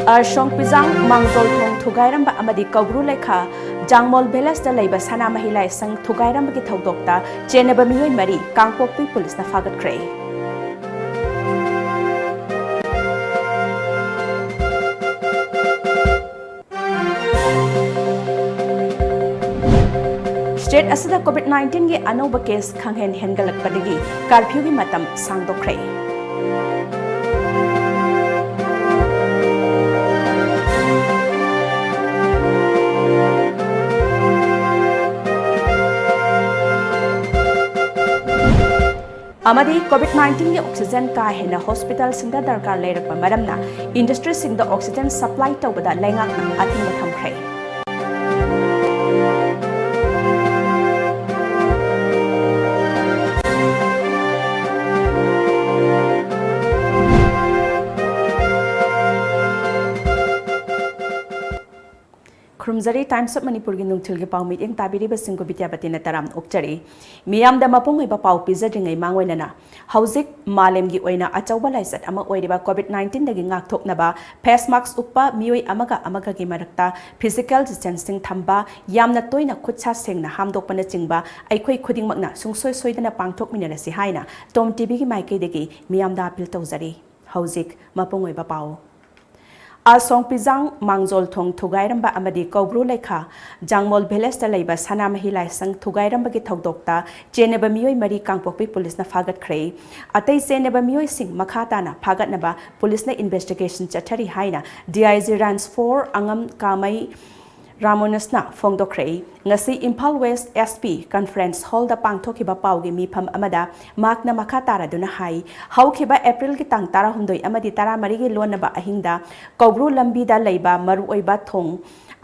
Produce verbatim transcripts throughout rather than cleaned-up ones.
ꯑꯁꯣꯡ ꯄꯤꯖꯥꯡ, ꯃꯥꯡꯖꯣꯜ ꯊꯣꯡ ꯊꯨꯒꯥꯏꯔꯝꯕ ꯑꯃꯗꯤ ꯀꯧꯕ꯭ꯔꯨ ꯂꯩꯈꯥ ꯖꯥꯡꯃꯣꯜ ꯚꯤꯂꯦꯖꯇ ꯂꯩꯕ ꯁꯅꯥꯃꯍꯤ ꯂꯥꯏꯁꯪ ꯊꯨꯒꯥꯏꯔꯝꯕꯒꯤ ꯊꯧꯗꯣꯛꯇ ꯆꯦꯟꯅꯕ ꯃꯤꯑꯣꯏ ꯃꯔꯤ ꯀꯥꯡꯄꯣꯛꯄꯤ ꯄꯨꯂꯤꯁꯅ ꯐꯥꯒꯠꯈ꯭ꯔꯦ꯫ ꯁ꯭ꯇꯦꯠ ꯑꯁꯤꯗ ꯀꯣꯚꯤꯗ ꯅꯥꯏꯟꯇꯤꯟꯒꯤ ꯑꯅꯧꯕ ꯀꯦꯁ ꯈꯪꯍꯦꯟ ꯍꯦꯟꯒꯠꯂꯛꯄꯗꯒꯤ ꯀꯥꯔꯐ꯭ꯌꯨꯒꯤ ꯃꯇꯝ ꯁꯥꯡꯗꯣꯛꯈ꯭ꯔꯦ꯫ ꯑꯃꯗꯤ ꯀꯣꯚꯤꯗ ꯅꯥꯏꯟꯇꯤꯟꯒꯤ ꯑꯣꯛꯁꯤꯖꯦꯟ ꯀꯥ ꯍꯦꯟꯅ ꯍꯣꯁꯄꯤꯇꯥꯜꯁꯤꯡꯗ ꯗꯔꯀꯥꯔ ꯂꯩꯔꯛꯄ ꯃꯔꯝꯅ ꯏꯟꯗꯁꯇ꯭ꯔꯤꯁꯤꯡꯗ ꯑꯣꯛꯁꯤꯖꯦꯟ ꯁꯄ꯭ꯂꯥꯏ ꯇꯧꯕꯗ ꯂꯩꯉꯥꯛꯅ ꯑꯊꯤꯡꯕ ꯊꯝꯈ꯭ꯔꯦ꯫ ꯈꯨꯔꯨꯝꯖꯔꯤ꯫ Times of ꯃꯅꯤꯄꯨꯔꯒꯤ ꯅꯨꯡꯊꯤꯜꯒꯤ ꯄꯥꯎ ꯃꯤꯠꯌꯦꯡ ꯇꯥꯕꯤꯔꯤꯕꯁꯤꯡꯕꯨ ꯕꯤꯗ꯭ꯌꯥꯄꯇꯤꯅ ꯇꯔꯥꯝꯅ ꯑꯣꯛꯆꯔꯤ꯫ ꯃꯤꯌꯥꯝꯗ ꯃꯄꯨꯡ ꯑꯣꯏꯕ ꯄꯥꯎ ꯄꯤꯖꯗ꯭ꯔꯤꯉꯩ ꯃꯥꯡꯑꯣꯏꯅꯅ ꯍꯧꯖꯤꯛ ꯃꯥꯂꯦꯝꯒꯤ ꯑꯣꯏꯅ ꯑꯆꯧꯕ ꯂꯥꯏꯆꯠ ꯑꯃ ꯑꯣꯏꯔꯤꯕ ꯀꯣꯚꯤꯗ ꯅꯥꯏꯟꯇꯤꯟꯗꯒꯤ ꯉꯥꯛꯊꯣꯛꯅꯕ ꯐꯦꯁ ꯃꯥꯛꯁ ꯎꯞꯄ, ꯃꯤꯑꯣꯏ ꯑꯃꯒ ꯑꯃꯒꯒꯤ ꯃꯔꯛꯇ ꯐꯤꯖꯤꯀꯦꯜ ꯗꯤꯁꯇꯦꯟꯁꯤꯡ ꯊꯝꯕ, ꯌꯥꯝꯅ ꯇꯣꯏꯅ ꯈꯨꯠ ꯁꯥ ꯁꯦꯡꯅ ꯍꯥꯝꯗꯣꯛꯄꯅꯆꯤꯡꯕ ꯑꯩꯈꯣꯏ ꯈꯨꯗꯤꯡꯃꯛꯅ ꯁꯨꯡꯁꯣꯏ ꯁꯣꯏꯗꯅ ꯄꯥꯡꯊꯣꯛꯃꯤꯟꯅꯔꯁꯤ ꯍꯥꯏꯅ ꯇꯣꯝ ꯇꯤꯚꯤꯒꯤ ꯃꯥꯏꯀꯩꯗꯒꯤ ꯃꯤꯌꯥꯝꯗ ꯑꯄꯤꯜ ꯇꯧꯖꯔꯤ꯫ ꯍꯧꯖꯤꯛ ꯃꯄꯨꯡ ꯑꯣꯏꯕ ꯄꯥꯎ꯫ ꯑꯁꯣꯡ ꯄꯤꯖꯥꯡ, ꯃꯥꯡꯖꯣꯜ ꯊꯣꯡ ꯊꯨꯒꯥꯏꯔꯝꯕ ꯑꯃꯗꯤ ꯀꯧꯕ꯭ꯔꯨ ꯂꯩꯈꯥ ꯖꯥꯡꯃꯣꯜ ꯚꯤꯂꯦꯖꯇ ꯂꯩꯕ ꯁꯅꯥꯃꯍꯤ ꯂꯥꯏꯁꯪ ꯊꯨꯒꯥꯏꯔꯝꯕꯒꯤ ꯊꯧꯗꯣꯛꯇ ꯆꯦꯟꯅꯕ ꯃꯤꯑꯣꯏ ꯃꯔꯤ ꯀꯥꯡꯄꯣꯛꯄꯤ ꯄꯨꯂꯤꯁꯅ ꯐꯥꯒꯠꯈ꯭ꯔꯦ꯫ ꯑꯇꯩ ꯆꯦꯟꯅꯕ ꯃꯤꯑꯣꯏꯁꯤꯡ ꯃꯈꯥ ꯇꯥꯅ ꯐꯥꯒꯠꯅꯕ ꯄꯨꯂꯤꯁꯅ ꯏꯟꯚꯦꯁꯇꯤꯒꯦꯁꯟ ꯆꯠꯊꯔꯤ ꯍꯥꯏꯅ ꯗꯤ ꯑꯥꯏ ꯖꯤ ꯔꯥꯟꯁ ꯐꯣꯔ ꯑꯉꯝ ꯀꯥꯃꯩ ꯔꯥꯃꯣꯅꯁꯅ ꯐꯣꯡꯗꯣꯛꯈ꯭ꯔꯦ꯫ ꯉꯁꯤ Imphal west S P conference ꯍꯣꯜꯗ ꯄꯥꯡꯊꯣꯛꯈꯤꯕ ꯄꯥꯎꯒꯤ ꯃꯤꯐꯝ ꯑꯃꯗ ꯃꯍꯥꯛꯅ ꯃꯈꯥ ꯇꯥꯔꯗꯨꯅ ꯍꯥꯏ, ꯍꯧꯈꯤꯕ ꯑꯦꯄ꯭ꯔꯤꯜꯒꯤ ꯇꯥꯡ ꯇꯔꯥꯍꯨꯝꯗꯣꯏ ꯑꯃꯗꯤ ꯇꯔꯥꯃꯔꯤꯒꯤ ꯂꯣꯟꯅꯕ ꯑꯍꯤꯡꯗ ꯀꯧꯕ꯭ꯔꯨ ꯂꯝꯕꯤꯗ ꯂꯩꯕ ꯃꯔꯨꯑꯣꯏꯕ ꯊꯣꯡ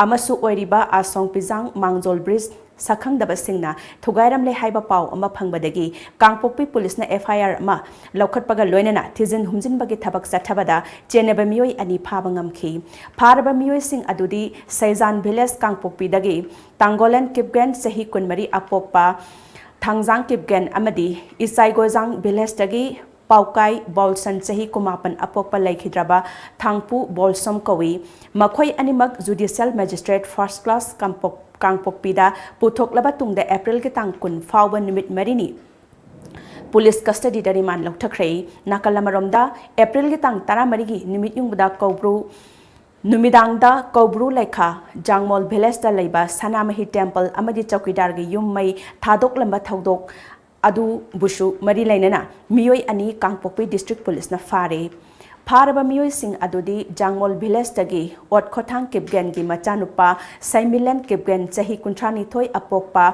ꯑꯃꯁꯨ ꯑꯣꯏꯔꯤꯕ ꯑꯁꯣꯡ ꯄꯤꯖꯥꯡ ꯃꯥꯡꯖꯣꯜ ꯕ꯭ꯔꯤꯖ ꯁꯛꯈꯪꯗꯕꯁꯤꯡꯅ ꯊꯨꯒꯥꯏꯔꯝꯂꯦ ꯍꯥꯏꯕ ꯄꯥꯎ ꯑꯃ ꯐꯪꯕꯗꯒꯤ ꯀꯥꯡꯄꯣꯛꯄꯤ ꯄꯨꯂꯤꯁꯅ ꯑꯦꯐ ꯑꯥꯏ ꯑꯥꯔ ꯑꯃ ꯂꯧꯈꯠꯄꯒ ꯂꯣꯏꯅꯅ ꯊꯤꯖꯤꯟ ꯍꯨꯝꯖꯤꯟꯕꯒꯤ ꯊꯕꯛ ꯆꯠꯊꯕꯗ ꯆꯦꯟꯅꯕ ꯃꯤꯑꯣꯏ ꯑꯅꯤ ꯐꯥꯕ ꯉꯝꯈꯤ꯫ ꯐꯥꯔꯕ ꯃꯤꯑꯣꯏꯁꯤꯡ ꯑꯗꯨꯗꯤ ꯁꯩꯖꯥꯟ ꯚꯤꯂꯦꯖ ꯀꯥꯡꯄꯣꯛꯄꯤꯗꯒꯤ ꯇꯥꯡꯒꯣꯂꯟ ꯀꯤꯞꯒꯦꯟ, ꯆꯍꯤ ꯀꯨꯟꯃꯔꯤ ꯑꯄꯣꯛꯄ ꯊꯥꯡꯖꯥꯡ ꯀꯤꯞꯒꯦꯟ ꯑꯃꯗꯤ ꯏꯆꯥꯏꯒꯣꯖꯥꯡ ꯚꯤꯂꯦꯖꯇꯒꯤ ꯄꯥꯎꯀꯥꯏ ꯕꯣꯜꯁꯟ ꯆꯍꯤ ꯀꯨꯟꯃꯥꯄꯟ ꯑꯄꯣꯛꯄ ꯂꯩꯈꯤꯗ꯭ꯔꯕ ꯊꯥꯡꯄꯨ ꯕꯣꯜꯁꯝ ꯀꯧꯏ꯫ ꯃꯈꯣꯏ ꯑꯅꯤꯃꯛ ꯖꯨꯗꯤꯁꯤꯌꯦꯜ ꯃꯦꯖꯤꯁꯇ꯭ꯔꯦꯠ ꯐꯥꯔꯁ ꯀ꯭ꯂꯥꯁ ꯀꯥꯡꯄꯣꯛ-, ꯀꯥꯡꯄꯣꯛꯄꯤꯗ ꯄꯨꯊꯣꯛꯂꯕ ꯇꯨꯡꯗ ꯑꯦꯄ꯭ꯔꯤꯜꯒꯤ ꯇꯥꯡ ꯀꯨꯟ ꯐꯥꯎꯕ ꯅꯨꯃꯤꯠ ꯃꯔꯤꯅꯤ ꯄꯨꯂꯤꯁ ꯀꯁꯇꯗꯤꯗ ꯔꯤꯃꯥꯟ ꯂꯧꯊꯈ꯭ꯔꯦ꯫ ꯅꯥꯀꯜ ꯑꯃꯔꯣꯝꯗ, ꯑꯦꯄ꯭ꯔꯤꯜꯒꯤ ꯇꯥꯡ ꯇꯔꯥꯃꯔꯤꯒꯤ ꯅꯨꯃꯤꯠ ꯌꯨꯡꯕꯗ ꯀꯧꯕ꯭ꯔꯨ ꯅꯨꯃꯤꯗꯥꯡꯗ ꯀꯧꯕ꯭ꯔꯨ ꯂꯩꯈꯥ ꯖꯥꯡꯃꯣꯜ ꯚꯤꯂꯦꯖꯇ ꯂꯩꯕ ꯁꯅꯥꯃꯍꯤ ꯇꯦꯝꯄꯜ ꯑꯃꯗꯤ ꯆꯧꯀꯤꯗꯥꯔꯒꯤ ꯌꯨꯝ ꯃꯩ ꯊꯥꯗꯣꯛꯂꯝꯕ ꯊꯧꯗꯣꯛ ꯑꯗꯨꯕꯨꯁꯨ ꯃꯔꯤ ꯂꯩꯅꯅ ꯃꯤꯑꯣꯏ ꯑꯅꯤ ꯀꯥꯡꯄꯣꯛꯄꯤ ꯗꯤꯁꯇ꯭ꯔꯤꯛ ꯄꯨꯂꯤꯁꯅ ꯐꯥꯔꯦ꯫ ꯐꯥꯔꯕ ꯃꯤꯑꯣꯏꯁꯤꯡ ꯑꯗꯨꯗꯤ ꯖꯥꯡꯃꯣꯜ ꯚꯤꯂꯦꯖꯇꯒꯤ ꯑꯣꯠꯈꯣꯊꯥꯡ ꯀꯤꯞꯒꯦꯟꯒꯤ ꯃꯆꯥꯅꯨꯄꯥ ꯁꯩꯃꯤꯂꯦꯟ ꯀꯤꯞꯒꯦꯟ, ꯆꯍꯤ ꯀꯨꯟꯊ꯭ꯔꯥꯅꯤꯊꯣꯏ ꯑꯄꯣꯛꯄ,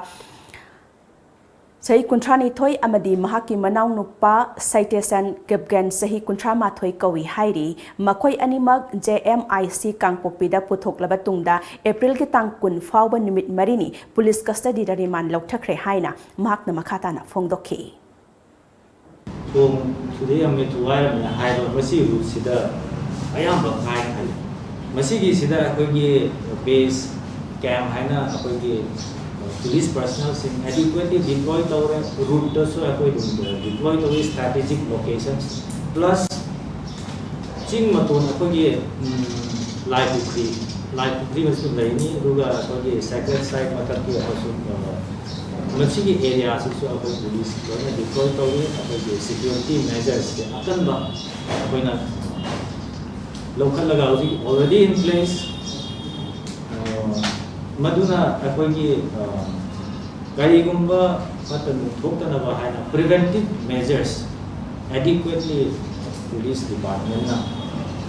ꯆꯍꯤ ꯀꯨꯟꯊ꯭ꯔꯥꯅꯤꯊꯣꯏ ꯑꯃꯗꯤ ꯃꯍꯥꯛꯀꯤ ꯃꯅꯥꯎꯅꯨꯄꯥ ꯁꯩꯇꯦꯁꯟ ꯀꯤꯞꯒꯦꯟ, ꯆꯍꯤ ꯀꯨꯟꯊ꯭ꯔꯥꯃꯥꯊꯣꯏ ꯀꯧꯏ ꯍꯥꯏꯔꯤ꯫ ꯃꯈꯣꯏ ꯑꯅꯤꯃꯛ ꯖꯦ ꯑꯦꯝ ꯑꯥꯏ ꯁꯤ ꯀꯥꯡꯄꯣꯛꯄꯤꯗ ꯄꯨꯊꯣꯛꯂꯕ ꯇꯨꯡꯗ ꯑꯦꯄ꯭ꯔꯤꯜꯒꯤ ꯇꯥꯡ ꯀꯨꯟ ꯐꯥꯎꯕ ꯅꯨꯃꯤꯠ ꯃꯔꯤꯅꯤ ꯄꯨꯂꯤꯁ ꯀꯁꯇꯗꯤꯗ ꯔꯤꯃꯥꯟ ꯂꯧꯊꯈ꯭ꯔꯦ ꯍꯥꯏꯅ ꯃꯍꯥꯛꯅ ꯃꯈꯥ ꯇꯥꯅ ꯐꯣꯡꯗꯣꯛꯈꯤ꯫ ꯁꯣꯝ ꯁꯤꯗ ꯌꯥꯝꯅ ꯊꯨꯒꯥꯏꯔꯝꯃꯦ ꯍꯥꯏꯕ ꯃꯁꯤ ꯔꯨꯠꯁꯤꯗ ꯑꯌꯥꯝꯕ ꯀꯥꯏ ꯈꯜꯂꯤ꯫ ꯃꯁꯤꯒꯤꯁꯤꯗ ꯑꯩꯈꯣꯏꯒꯤ ꯕꯦꯁ ꯀꯦꯝꯞ ꯍꯥꯏꯅ ꯑꯩꯈꯣꯏꯒꯤ ꯄꯨꯂꯤꯁ ꯄꯔꯁꯅꯦꯜꯁꯤꯡ ꯑꯦꯗꯤꯀ꯭ꯋꯦꯠꯂꯤ ꯗꯤꯄ꯭ꯂꯣꯏ ꯇꯧꯔꯦ꯫ ꯔꯨꯠꯇꯁꯨ ꯑꯩꯈꯣꯏ ꯑꯗꯨꯝ ꯗꯤꯄ꯭ꯂꯣꯏ ꯇꯧꯏ, ꯁ꯭ꯇ꯭ꯔꯦꯇꯦꯖꯤꯛ ꯂꯣꯀꯦꯁꯟ ꯄ꯭ꯂꯁ ꯆꯤꯡ ꯃꯇꯣꯟ ꯑꯩꯈꯣꯏꯒꯤ, ꯎꯝ, ꯂꯥꯏ ꯄꯨꯈ꯭ꯔꯤ, ꯂꯥꯏ ꯄꯨꯈ꯭ꯔꯤ ꯑꯃꯁꯨ ꯂꯩꯅꯤ, ꯑꯗꯨꯒ ꯑꯩꯈꯣꯏꯒꯤ ꯁꯦꯀ꯭ꯔꯦꯠ ꯁꯥꯏꯠ ꯃꯊꯛꯀꯤ ꯑꯩꯈꯣꯏꯁꯨ, ꯑ, ꯃꯁꯤꯒꯤ ꯑꯦꯔꯤꯌꯥꯁꯤꯁꯨ ꯑꯩꯈꯣꯏ ꯄꯨꯂꯤꯁ ꯂꯣꯏꯅ ꯗꯤꯄ꯭ꯂꯣꯏ ꯇꯧꯏ꯫ ꯑꯩꯈꯣꯏꯒꯤ ꯁꯦꯀ꯭ꯌꯨꯔꯤꯇꯤ ꯃꯦꯖꯔꯁꯁꯦ ꯑꯀꯟꯕ ꯑꯩꯈꯣꯏꯅ ꯂꯧꯈꯠꯂꯒ ꯍꯧꯖꯤꯛ already in place, ꯑ, ꯃꯗꯨꯅ ꯑꯩꯈꯣꯏꯒꯤ, ꯑ, ꯀꯔꯤꯒꯨꯝꯕ ꯐꯠꯇ ꯅꯨꯡ ꯊꯣꯛꯇꯅꯕ ꯍꯥꯏꯅ ꯄ꯭ꯔꯤꯚꯦꯟꯇꯤꯚ ꯃꯦꯖꯔꯁ ꯑꯦꯗꯤꯀ꯭ꯋꯦꯠꯂꯤ ꯄꯨꯂꯤꯁ ꯗꯤꯄꯥꯔꯠꯃꯦꯟꯅ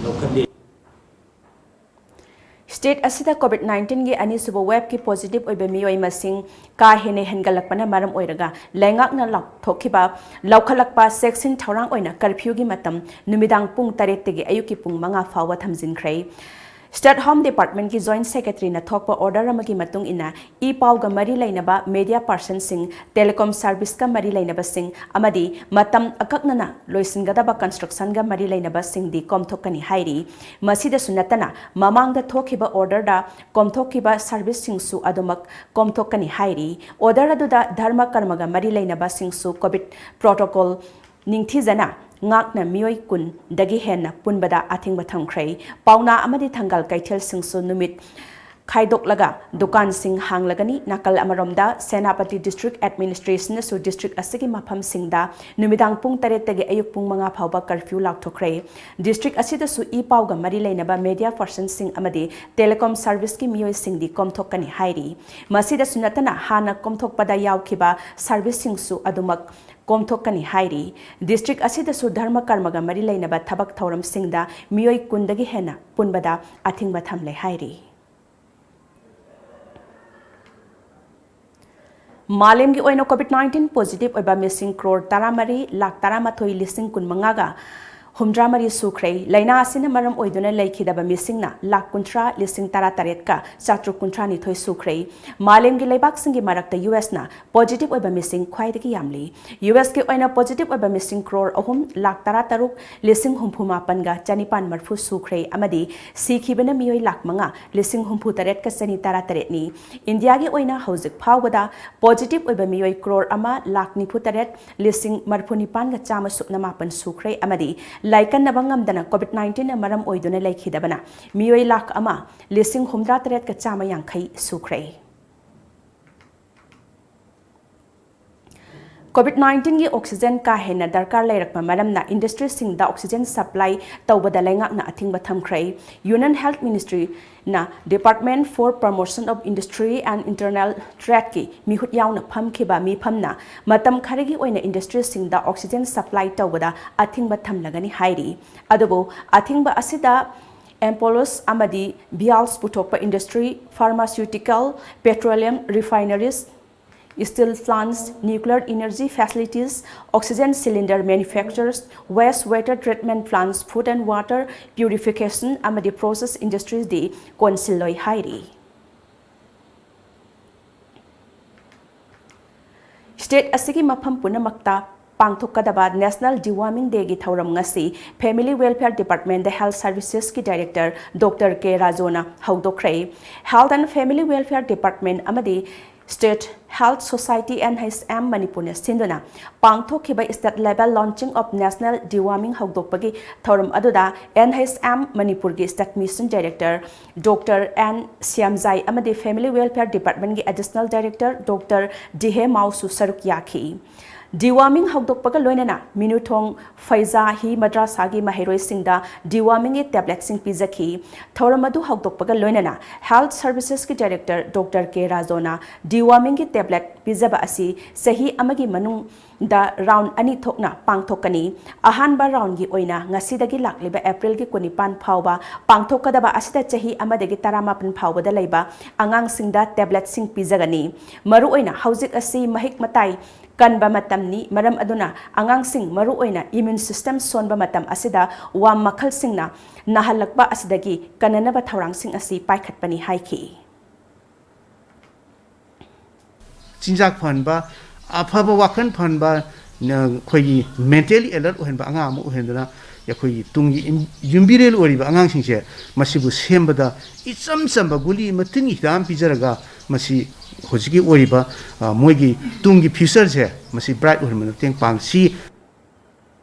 ꯂꯧꯈꯠꯂꯤ꯫ ꯁ꯭ꯇꯦꯠ ꯑꯁꯤꯗ ꯀꯣꯚꯤꯗ ꯅꯥꯏꯟꯇꯤꯟꯒꯤ ꯑꯅꯤꯁꯨꯕ ꯋꯦꯕꯀꯤ ꯄꯣꯖꯤꯇꯤꯚ ꯑꯣꯏꯕ ꯃꯤꯑꯣꯏ ꯃꯁꯤꯡ ꯀꯥ ꯍꯦꯟꯅ ꯍꯦꯟꯒꯠꯂꯛꯄꯅ ꯃꯔꯝ ꯑꯣꯏꯔꯒ ꯂꯩꯉꯥꯛꯅ ꯂꯥꯎꯊꯣꯛꯈꯤꯕ, ꯂꯧꯈꯠꯂꯛꯄ ꯆꯦꯛꯁꯤꯟ ꯊꯧꯔꯥꯡ ꯑꯣꯏꯅ ꯀꯔꯐ꯭ꯌꯨꯒꯤ ꯃꯇꯝ ꯅꯨꯃꯤꯗꯥꯡ ꯄꯨꯡ ꯇꯔꯦꯠꯇꯒꯤ ꯑꯌꯨꯛꯀꯤ ꯄꯨꯡ ꯃꯉꯥ ꯐꯥꯎꯕ ꯊꯝꯖꯤꯟꯈ꯭ꯔꯦ꯫ ꯁ꯭ꯇꯦꯠ ꯍꯣꯝ ꯗꯤꯄꯥꯔꯠꯃꯦꯟꯠꯀꯤ ꯖꯣꯏꯟꯠ ꯁꯦꯀ꯭ꯔꯦꯇꯔꯤꯅ ꯊꯣꯛꯄ ꯑꯣꯔꯗꯔ ꯑꯃꯒꯤ ꯃꯇꯨꯡ ꯏꯟꯅ, ꯏ ꯄꯥꯎꯒ ꯃꯔꯤ ꯂꯩꯅꯕ ꯃꯦꯗꯤꯌꯥ ꯄꯔꯁꯟꯁꯤꯡ, ꯇꯦꯂꯤꯀꯣꯝ ꯁꯔꯚꯤꯁꯀ ꯃꯔꯤ ꯂꯩꯅꯕꯁꯤꯡ ꯑꯃꯗꯤ ꯃꯇꯝ ꯑꯀꯛꯅꯅ ꯂꯣꯏꯁꯤꯟꯒꯗꯕ ꯀꯟꯁꯇ꯭ꯔꯛꯁꯟꯒ ꯃꯔꯤ ꯂꯩꯅꯕꯁꯤꯡꯗꯤ ꯀꯣꯝꯊꯣꯛꯀꯅꯤ ꯍꯥꯏꯔꯤ꯫ ꯃꯁꯤꯗꯁꯨ ꯅꯠꯇꯅ, ꯃꯃꯥꯡꯗ ꯊꯣꯛꯈꯤꯕ ꯑꯣꯔꯗꯔꯗ ꯀꯣꯝꯊꯣꯛꯈꯤꯕ ꯁꯔꯚꯤꯁꯁꯤꯡꯁꯨ ꯑꯗꯨꯃꯛ ꯀꯣꯝꯊꯣꯛꯀꯅꯤ ꯍꯥꯏꯔꯤ꯫ ꯑꯣꯔꯗꯔ ꯑꯗꯨꯗ ꯙꯔꯃ ꯀꯔꯃꯒ ꯃꯔꯤ ꯂꯩꯅꯕꯁꯤꯡꯁꯨ ꯀꯣꯚꯤꯗ ꯄ꯭ꯔꯣꯇꯣꯀꯣꯜ ꯅꯤꯡꯊꯤꯖꯅ ꯉꯥꯛꯅ ꯃꯤꯑꯣꯏ ꯀꯨꯟꯗꯒꯤ ꯍꯦꯟꯅ ꯄꯨꯟꯕꯗ ꯑꯊꯤꯡꯕ ꯊꯝꯈ꯭ꯔꯦ꯫ ꯄꯥꯎꯅꯥ ꯑꯃꯗꯤ ꯊꯪꯒꯥꯜ ꯀꯩꯊꯦꯜꯁꯤꯡꯁꯨ ꯅꯨꯃꯤꯠ ꯈꯥꯏꯗꯣꯛꯂꯒ ꯗꯨꯀꯥꯟꯁꯤꯡ ꯍꯥꯡꯂꯒꯅꯤ꯫ ꯅꯥꯀꯜ ꯑꯃꯔꯣꯝꯗ, ꯁꯦꯅꯥꯄꯇꯤ ꯗꯤꯁꯇ꯭ꯔꯤꯛ ꯑꯦꯗꯃꯤꯅꯤꯁꯇ꯭ꯔꯦꯁꯟꯅꯁꯨ ꯗꯤꯁꯇ꯭ꯔꯤꯛ ꯑꯁꯤꯒꯤ ꯃꯐꯝꯁꯤꯡꯗ ꯅꯨꯃꯤꯗꯥꯡ ꯄꯨꯡ ꯇꯔꯦꯠꯇꯒꯤ ꯑꯌꯨꯛ ꯄꯨꯡ ꯃꯉꯥ ꯐꯥꯎꯕ ꯀꯔꯐ꯭ꯌꯨ ꯂꯥꯎꯊꯣꯛꯈ꯭ꯔꯦ꯫ ꯗꯤꯁꯇ꯭ꯔꯤꯛ ꯑꯁꯤꯗꯁꯨ ꯏ ꯄꯥꯎꯒ ꯃꯔꯤ ꯂꯩꯅꯕ ꯃꯦꯗꯤꯌꯥ ꯄꯔꯁꯟꯁꯤꯡ ꯑꯃꯗꯤ ꯇꯦꯂꯤꯀꯣꯝ ꯁꯥꯔꯚꯤꯁꯀꯤ ꯃꯤꯑꯣꯏꯁꯤꯡꯗꯤ ꯀꯣꯝꯊꯣꯛꯀꯅꯤ ꯍꯥꯏꯔꯤ꯫ ꯃꯁꯤꯗꯁꯨ ꯅꯠꯇꯅ, ꯍꯥꯟꯅ ꯀꯣꯝꯊꯣꯛꯄꯗ ꯌꯥꯎꯈꯤꯕ ꯁꯥꯔꯚꯤꯁꯁꯤꯡꯁꯨ ꯑꯗꯨꯃꯛ ꯀꯣꯝꯊꯣꯛꯀꯅꯤ ꯍꯥꯏꯔꯤ꯫ ꯗꯤꯁꯇ꯭ꯔꯤꯛ ꯑꯁꯤꯗꯁꯨ ꯙꯔꯃ ꯀꯔꯃꯒ ꯃꯔꯤ ꯂꯩꯅꯕ ꯊꯕꯛ ꯊꯧꯔꯝꯁꯤꯡꯗ ꯃꯤꯑꯣꯏ ꯀꯨꯟꯗꯒꯤ ꯍꯦꯟꯅ ꯄꯨꯟꯕꯗ ꯑꯊꯤꯡꯕ ꯊꯝꯂꯦ ꯍꯥꯏꯔꯤ꯫ ꯃꯥꯂꯦꯝꯒꯤ ꯑꯣꯏꯅ COVID nineteen positive ꯑꯣꯏꯕ ꯃꯤꯁꯤꯡ ꯀ꯭ꯔꯣꯔ ꯇꯔꯥꯃꯔꯤ ꯂꯥꯈ ꯇꯔꯥꯃꯥꯊꯣꯏ ꯂꯤꯁꯤꯡ ꯀꯨꯟꯃꯉꯥꯒ ꯍꯨꯝꯗ꯭ꯔꯥꯃꯔꯤ ꯁꯨꯈ꯭ꯔꯦ꯫ ꯂꯥꯏꯅꯥ ꯑꯁꯤꯅ ꯃꯔꯝ ꯑꯣꯏꯗꯨꯅ ꯂꯩꯈꯤꯗꯕ ꯃꯤꯁꯤꯡꯅ ꯂꯥꯈ ꯀꯨꯟꯊ꯭ꯔꯥ ꯂꯤꯁꯤꯡ ꯇꯔꯥꯇꯔꯦꯠꯀ ꯆꯥꯇ꯭ꯔꯨꯛ ꯀꯨꯟꯊ꯭ꯔꯥꯅꯤꯊꯣꯏ ꯁꯨꯈ꯭ꯔꯦ꯫ ꯃꯥꯂꯦꯝꯒꯤ ꯂꯩꯕꯥꯛꯁꯤꯡꯒꯤ ꯃꯔꯛꯇ ꯌꯨ ꯑꯦꯁꯅ positive ꯑꯣꯏꯕ ꯃꯤꯁꯤꯡ ꯈ꯭ꯋꯥꯏꯗꯒꯤ ꯌꯥꯝꯂꯤ꯫ ꯌꯨ ꯑꯦꯁꯀꯤ ꯑꯣꯏꯅ positive ꯑꯣꯏꯕ ꯃꯤꯁꯤꯡ ꯀ꯭ꯔꯣꯔ ꯑꯍꯨꯝ ꯂꯥꯈ ꯇꯔꯥꯇꯔꯨꯛ ꯂꯤꯁꯤꯡ ꯍꯨꯝꯐꯨ ꯃꯥꯄꯟꯒ ꯆꯅꯤꯄꯥꯟ ꯃꯔꯤꯐꯨ ꯁꯨꯈ꯭ꯔꯦ ꯑꯃꯗꯤ ꯁꯤꯈꯤꯕꯅ ꯃꯤꯑꯣꯏ ꯂꯥꯈ ꯃꯉꯥ ꯂꯤꯁꯤꯡ ꯍꯨꯝꯐꯨ ꯇꯔꯦꯠꯀ ꯆꯅꯤ ꯇꯔꯥꯇꯔꯦꯠꯅꯤ꯫ ꯏꯟꯗꯤꯌꯥꯒꯤ ꯑꯣꯏꯅ ꯍꯧꯖꯤꯛ ꯐꯥꯎꯕꯗ positive ꯑꯣꯏꯕ ꯃꯤꯑꯣꯏ ꯀ꯭ꯔꯣꯔ ꯑꯃ ꯂꯥꯈ ꯅꯤꯐꯨ ꯇꯔꯦꯠ ꯂꯤꯁꯤꯡ ꯃꯔꯤꯐꯨ ꯅꯤꯄꯥꯟꯒ ꯆꯥꯝꯃ ꯁꯨꯞꯅ ꯃꯥꯄꯟ ꯁꯨꯈ꯭ꯔꯦ ꯑꯃꯗꯤ ꯂꯥꯏꯀꯠꯅꯕ ꯉꯝꯗꯅ COVID nineteenꯅ ꯃꯔꯝ ꯑꯣꯏꯗꯨꯅ ꯂꯩꯈꯤꯗꯕꯅ ꯃꯤꯑꯣꯏ ꯂꯥꯈ ꯑꯃ ꯂꯤꯁꯤꯡ ꯍꯨꯝꯗ꯭ꯔꯥ ꯇꯔꯦꯠꯀ ꯆꯥꯝꯃ ꯌꯥꯡꯈꯩ ꯁꯨꯈ꯭ꯔꯦ꯫ COVID nineteenꯒꯤ oxygen ꯀꯥ ꯍꯦꯟꯅ ꯗꯔꯀꯥꯔ ꯂꯩꯔꯛꯄ ꯃꯔꯝꯅ industryꯁꯤꯡꯗ oxygen supply ꯇꯧꯕꯗ ꯂꯩꯉꯥꯛꯅ ꯑꯊꯤꯡꯕ ꯊꯝꯈ꯭ꯔꯦ꯫ Union Health Ministryꯅ Department for Promotion of Industry and Internal Tradeꯀꯤ ꯃꯤꯍꯨꯠ ꯌꯥꯎꯅ ꯐꯝꯈꯤꯕ ꯃꯤꯐꯝꯅ ꯃꯇꯝ ꯈꯔꯒꯤ ꯑꯣꯏꯅ industryꯁꯤꯡꯗ oxygen supply ꯇꯧꯕꯗ ꯑꯊꯤꯡꯕ ꯊꯝꯂꯒꯅꯤ ꯍꯥꯏꯔꯤ꯫ ꯑꯗꯨꯕꯨ ꯑꯊꯤꯡꯕ ꯑꯁꯤꯗ ꯑꯦꯝꯄꯣꯂꯁ ꯑꯃꯗꯤ vials ꯄꯨꯊꯣꯛꯄ industry, pharmaceutical, petroleum refineries, steel plants, nuclear energy facilities, oxygen cylinder manufacturers, waste water treatment plants, food and water purification ꯑꯃꯗꯤ process industriesꯗꯤ ꯀꯣꯟꯁꯤꯜꯂꯣꯏ ꯍꯥꯏꯔꯤ꯫ State ꯑꯁꯤꯒꯤ ꯃꯐꯝ ꯄꯨꯝꯅꯃꯛꯇ ꯄꯥꯡꯊꯣꯛꯀꯗꯕ National Deworming Dayꯒꯤ ꯊꯧꯔꯝ ꯉꯁꯤ Family Welfare Departmentꯗ Health Servicesꯀꯤ Director Doctor K ꯔꯥꯖꯣꯅ ꯍꯧꯗꯣꯛꯈ꯭ꯔꯦ꯫ Health and Family Welfare Department ꯑꯃꯗꯤ State Health Society, N H M, ꯃꯅꯤꯄꯨꯔꯅ ꯁꯤꯟꯗꯨꯅ ꯄꯥꯡꯊꯣꯛꯈꯤꯕ State Level Launching of National Deworming ꯍꯧꯗꯣꯛꯄꯒꯤ ꯊꯧꯔꯝ ꯑꯗꯨꯗ N H M ꯃꯅꯤꯄꯨꯔꯒꯤ State Mission Director Doctor N Shyamjai ꯑꯃꯗꯤ Family Welfare Departmentꯀꯤ Additional Director Doctor ꯗꯤꯍꯦ ꯃꯥꯎꯁꯨ ꯁꯔꯨꯛ ꯌꯥꯈꯤ꯫ Deworming ꯍꯧꯗꯣꯛꯄꯒ ꯂꯣꯏꯅꯅ ꯃꯤꯅꯨꯊꯣꯡ ꯐꯩꯖꯥ ꯍꯤ ꯃꯗ꯭ꯔꯥꯁꯥꯒꯤ ꯃꯍꯩꯔꯣꯏꯁꯤꯡꯗ dewormingꯒꯤ tabletꯁꯤꯡ ꯄꯤꯖꯈꯤ꯫ ꯊꯧꯔꯝ ꯑꯗꯨ ꯍꯧꯗꯣꯛꯄꯒ ꯂꯣꯏꯅꯅ Health Servicesꯀꯤ Director Doctor ꯀꯦ ꯔꯥꯖꯣꯅ dewormingꯒꯤ tablet ꯄꯤꯖꯕ ꯑꯁꯤ ꯆꯍꯤ ꯑꯃꯒꯤ ꯃꯅꯨꯡꯗ round ꯑꯅꯤ ꯊꯣꯛꯅ ꯄꯥꯡꯊꯣꯛꯀꯅꯤ꯫ ꯑꯍꯥꯟꯕ roundꯒꯤ ꯑꯣꯏꯅ ꯉꯁꯤꯗꯒꯤ ꯂꯥꯛꯂꯤꯕ Aprilꯒꯤ ꯀꯨꯟꯅꯤꯄꯥꯟ ꯐꯥꯎꯕ ꯄꯥꯡꯊꯣꯛꯀꯗꯕ ꯑꯁꯤꯗ ꯆꯍꯤ ꯑꯃꯗꯒꯤ ꯇꯔꯥꯃꯥꯄꯟ ꯐꯥꯎꯕꯗ ꯂꯩꯕ ꯑꯉꯥꯡꯁꯤꯡꯗ tabletꯁꯤꯡ ꯄꯤꯖꯒꯅꯤ꯫ ꯃꯔꯨꯑꯣꯏꯅ ꯍꯧꯖꯤꯛ ꯑꯁꯤ ꯃꯍꯤꯛ ꯃꯇꯥꯏ ꯀꯟꯕ ꯃꯇꯝꯅꯤ꯫ ꯃꯔꯝ ꯑꯗꯨꯅ ꯑꯉꯥꯡꯁꯤꯡ, ꯃꯔꯨꯑꯣꯏꯅ immune system ꯁꯣꯟꯕ ꯃꯇꯝ ꯑꯁꯤꯗ worm ꯃꯈꯜꯁꯤꯡꯅ ꯅꯥꯍꯜꯂꯛꯄ ꯑꯁꯤꯗꯒꯤ ꯀꯟꯅꯅꯕ ꯊꯧꯔꯥꯡꯁꯤꯡ ꯑꯁꯤ ꯄꯥꯏꯈꯠꯄꯅꯤ ꯍꯥꯏꯈꯤ꯫ ꯆꯤꯟꯖꯥꯛ ꯐꯍꯟꯕ, ꯑꯐꯕ ꯋꯥꯈꯜ ꯐꯍꯟꯕ, ꯅ-, ꯑꯩꯈꯣꯏꯒꯤ mentally alert ꯑꯣꯏꯍꯟꯕ ꯑꯉꯥꯡ ꯑꯃ ꯑꯣꯏꯍꯟꯗꯨꯅ, ꯑꯩꯈꯣꯏꯒꯤ ꯇꯨꯡꯒꯤ ꯏꯝ-, ꯌꯨꯝꯕꯤꯔꯦꯜ ꯑꯣꯏꯔꯤꯕ ꯑꯉꯥꯡꯁꯤꯡꯁꯦ, ꯃꯁꯤꯕꯨ ꯁꯦꯝꯕꯗ ꯏꯆꯝ ꯆꯝꯕ ꯒꯨꯂꯤ ꯑꯃ, ꯇꯤꯟꯒꯤ ꯍꯤꯗꯥꯛ ꯑꯃ ꯄꯤꯖꯔꯒ, ꯃꯁꯤ ꯍꯧꯖꯤꯛꯀꯤ ꯑꯣꯏꯔꯤꯕ, ꯑ, ꯃꯣꯏꯒꯤ ꯇꯨꯡꯒꯤ futureꯁꯦ ꯃꯁꯤ bright ꯑꯣꯏꯍꯟꯕꯗ ꯃꯇꯦꯡ ꯄꯥꯡꯁꯤ꯫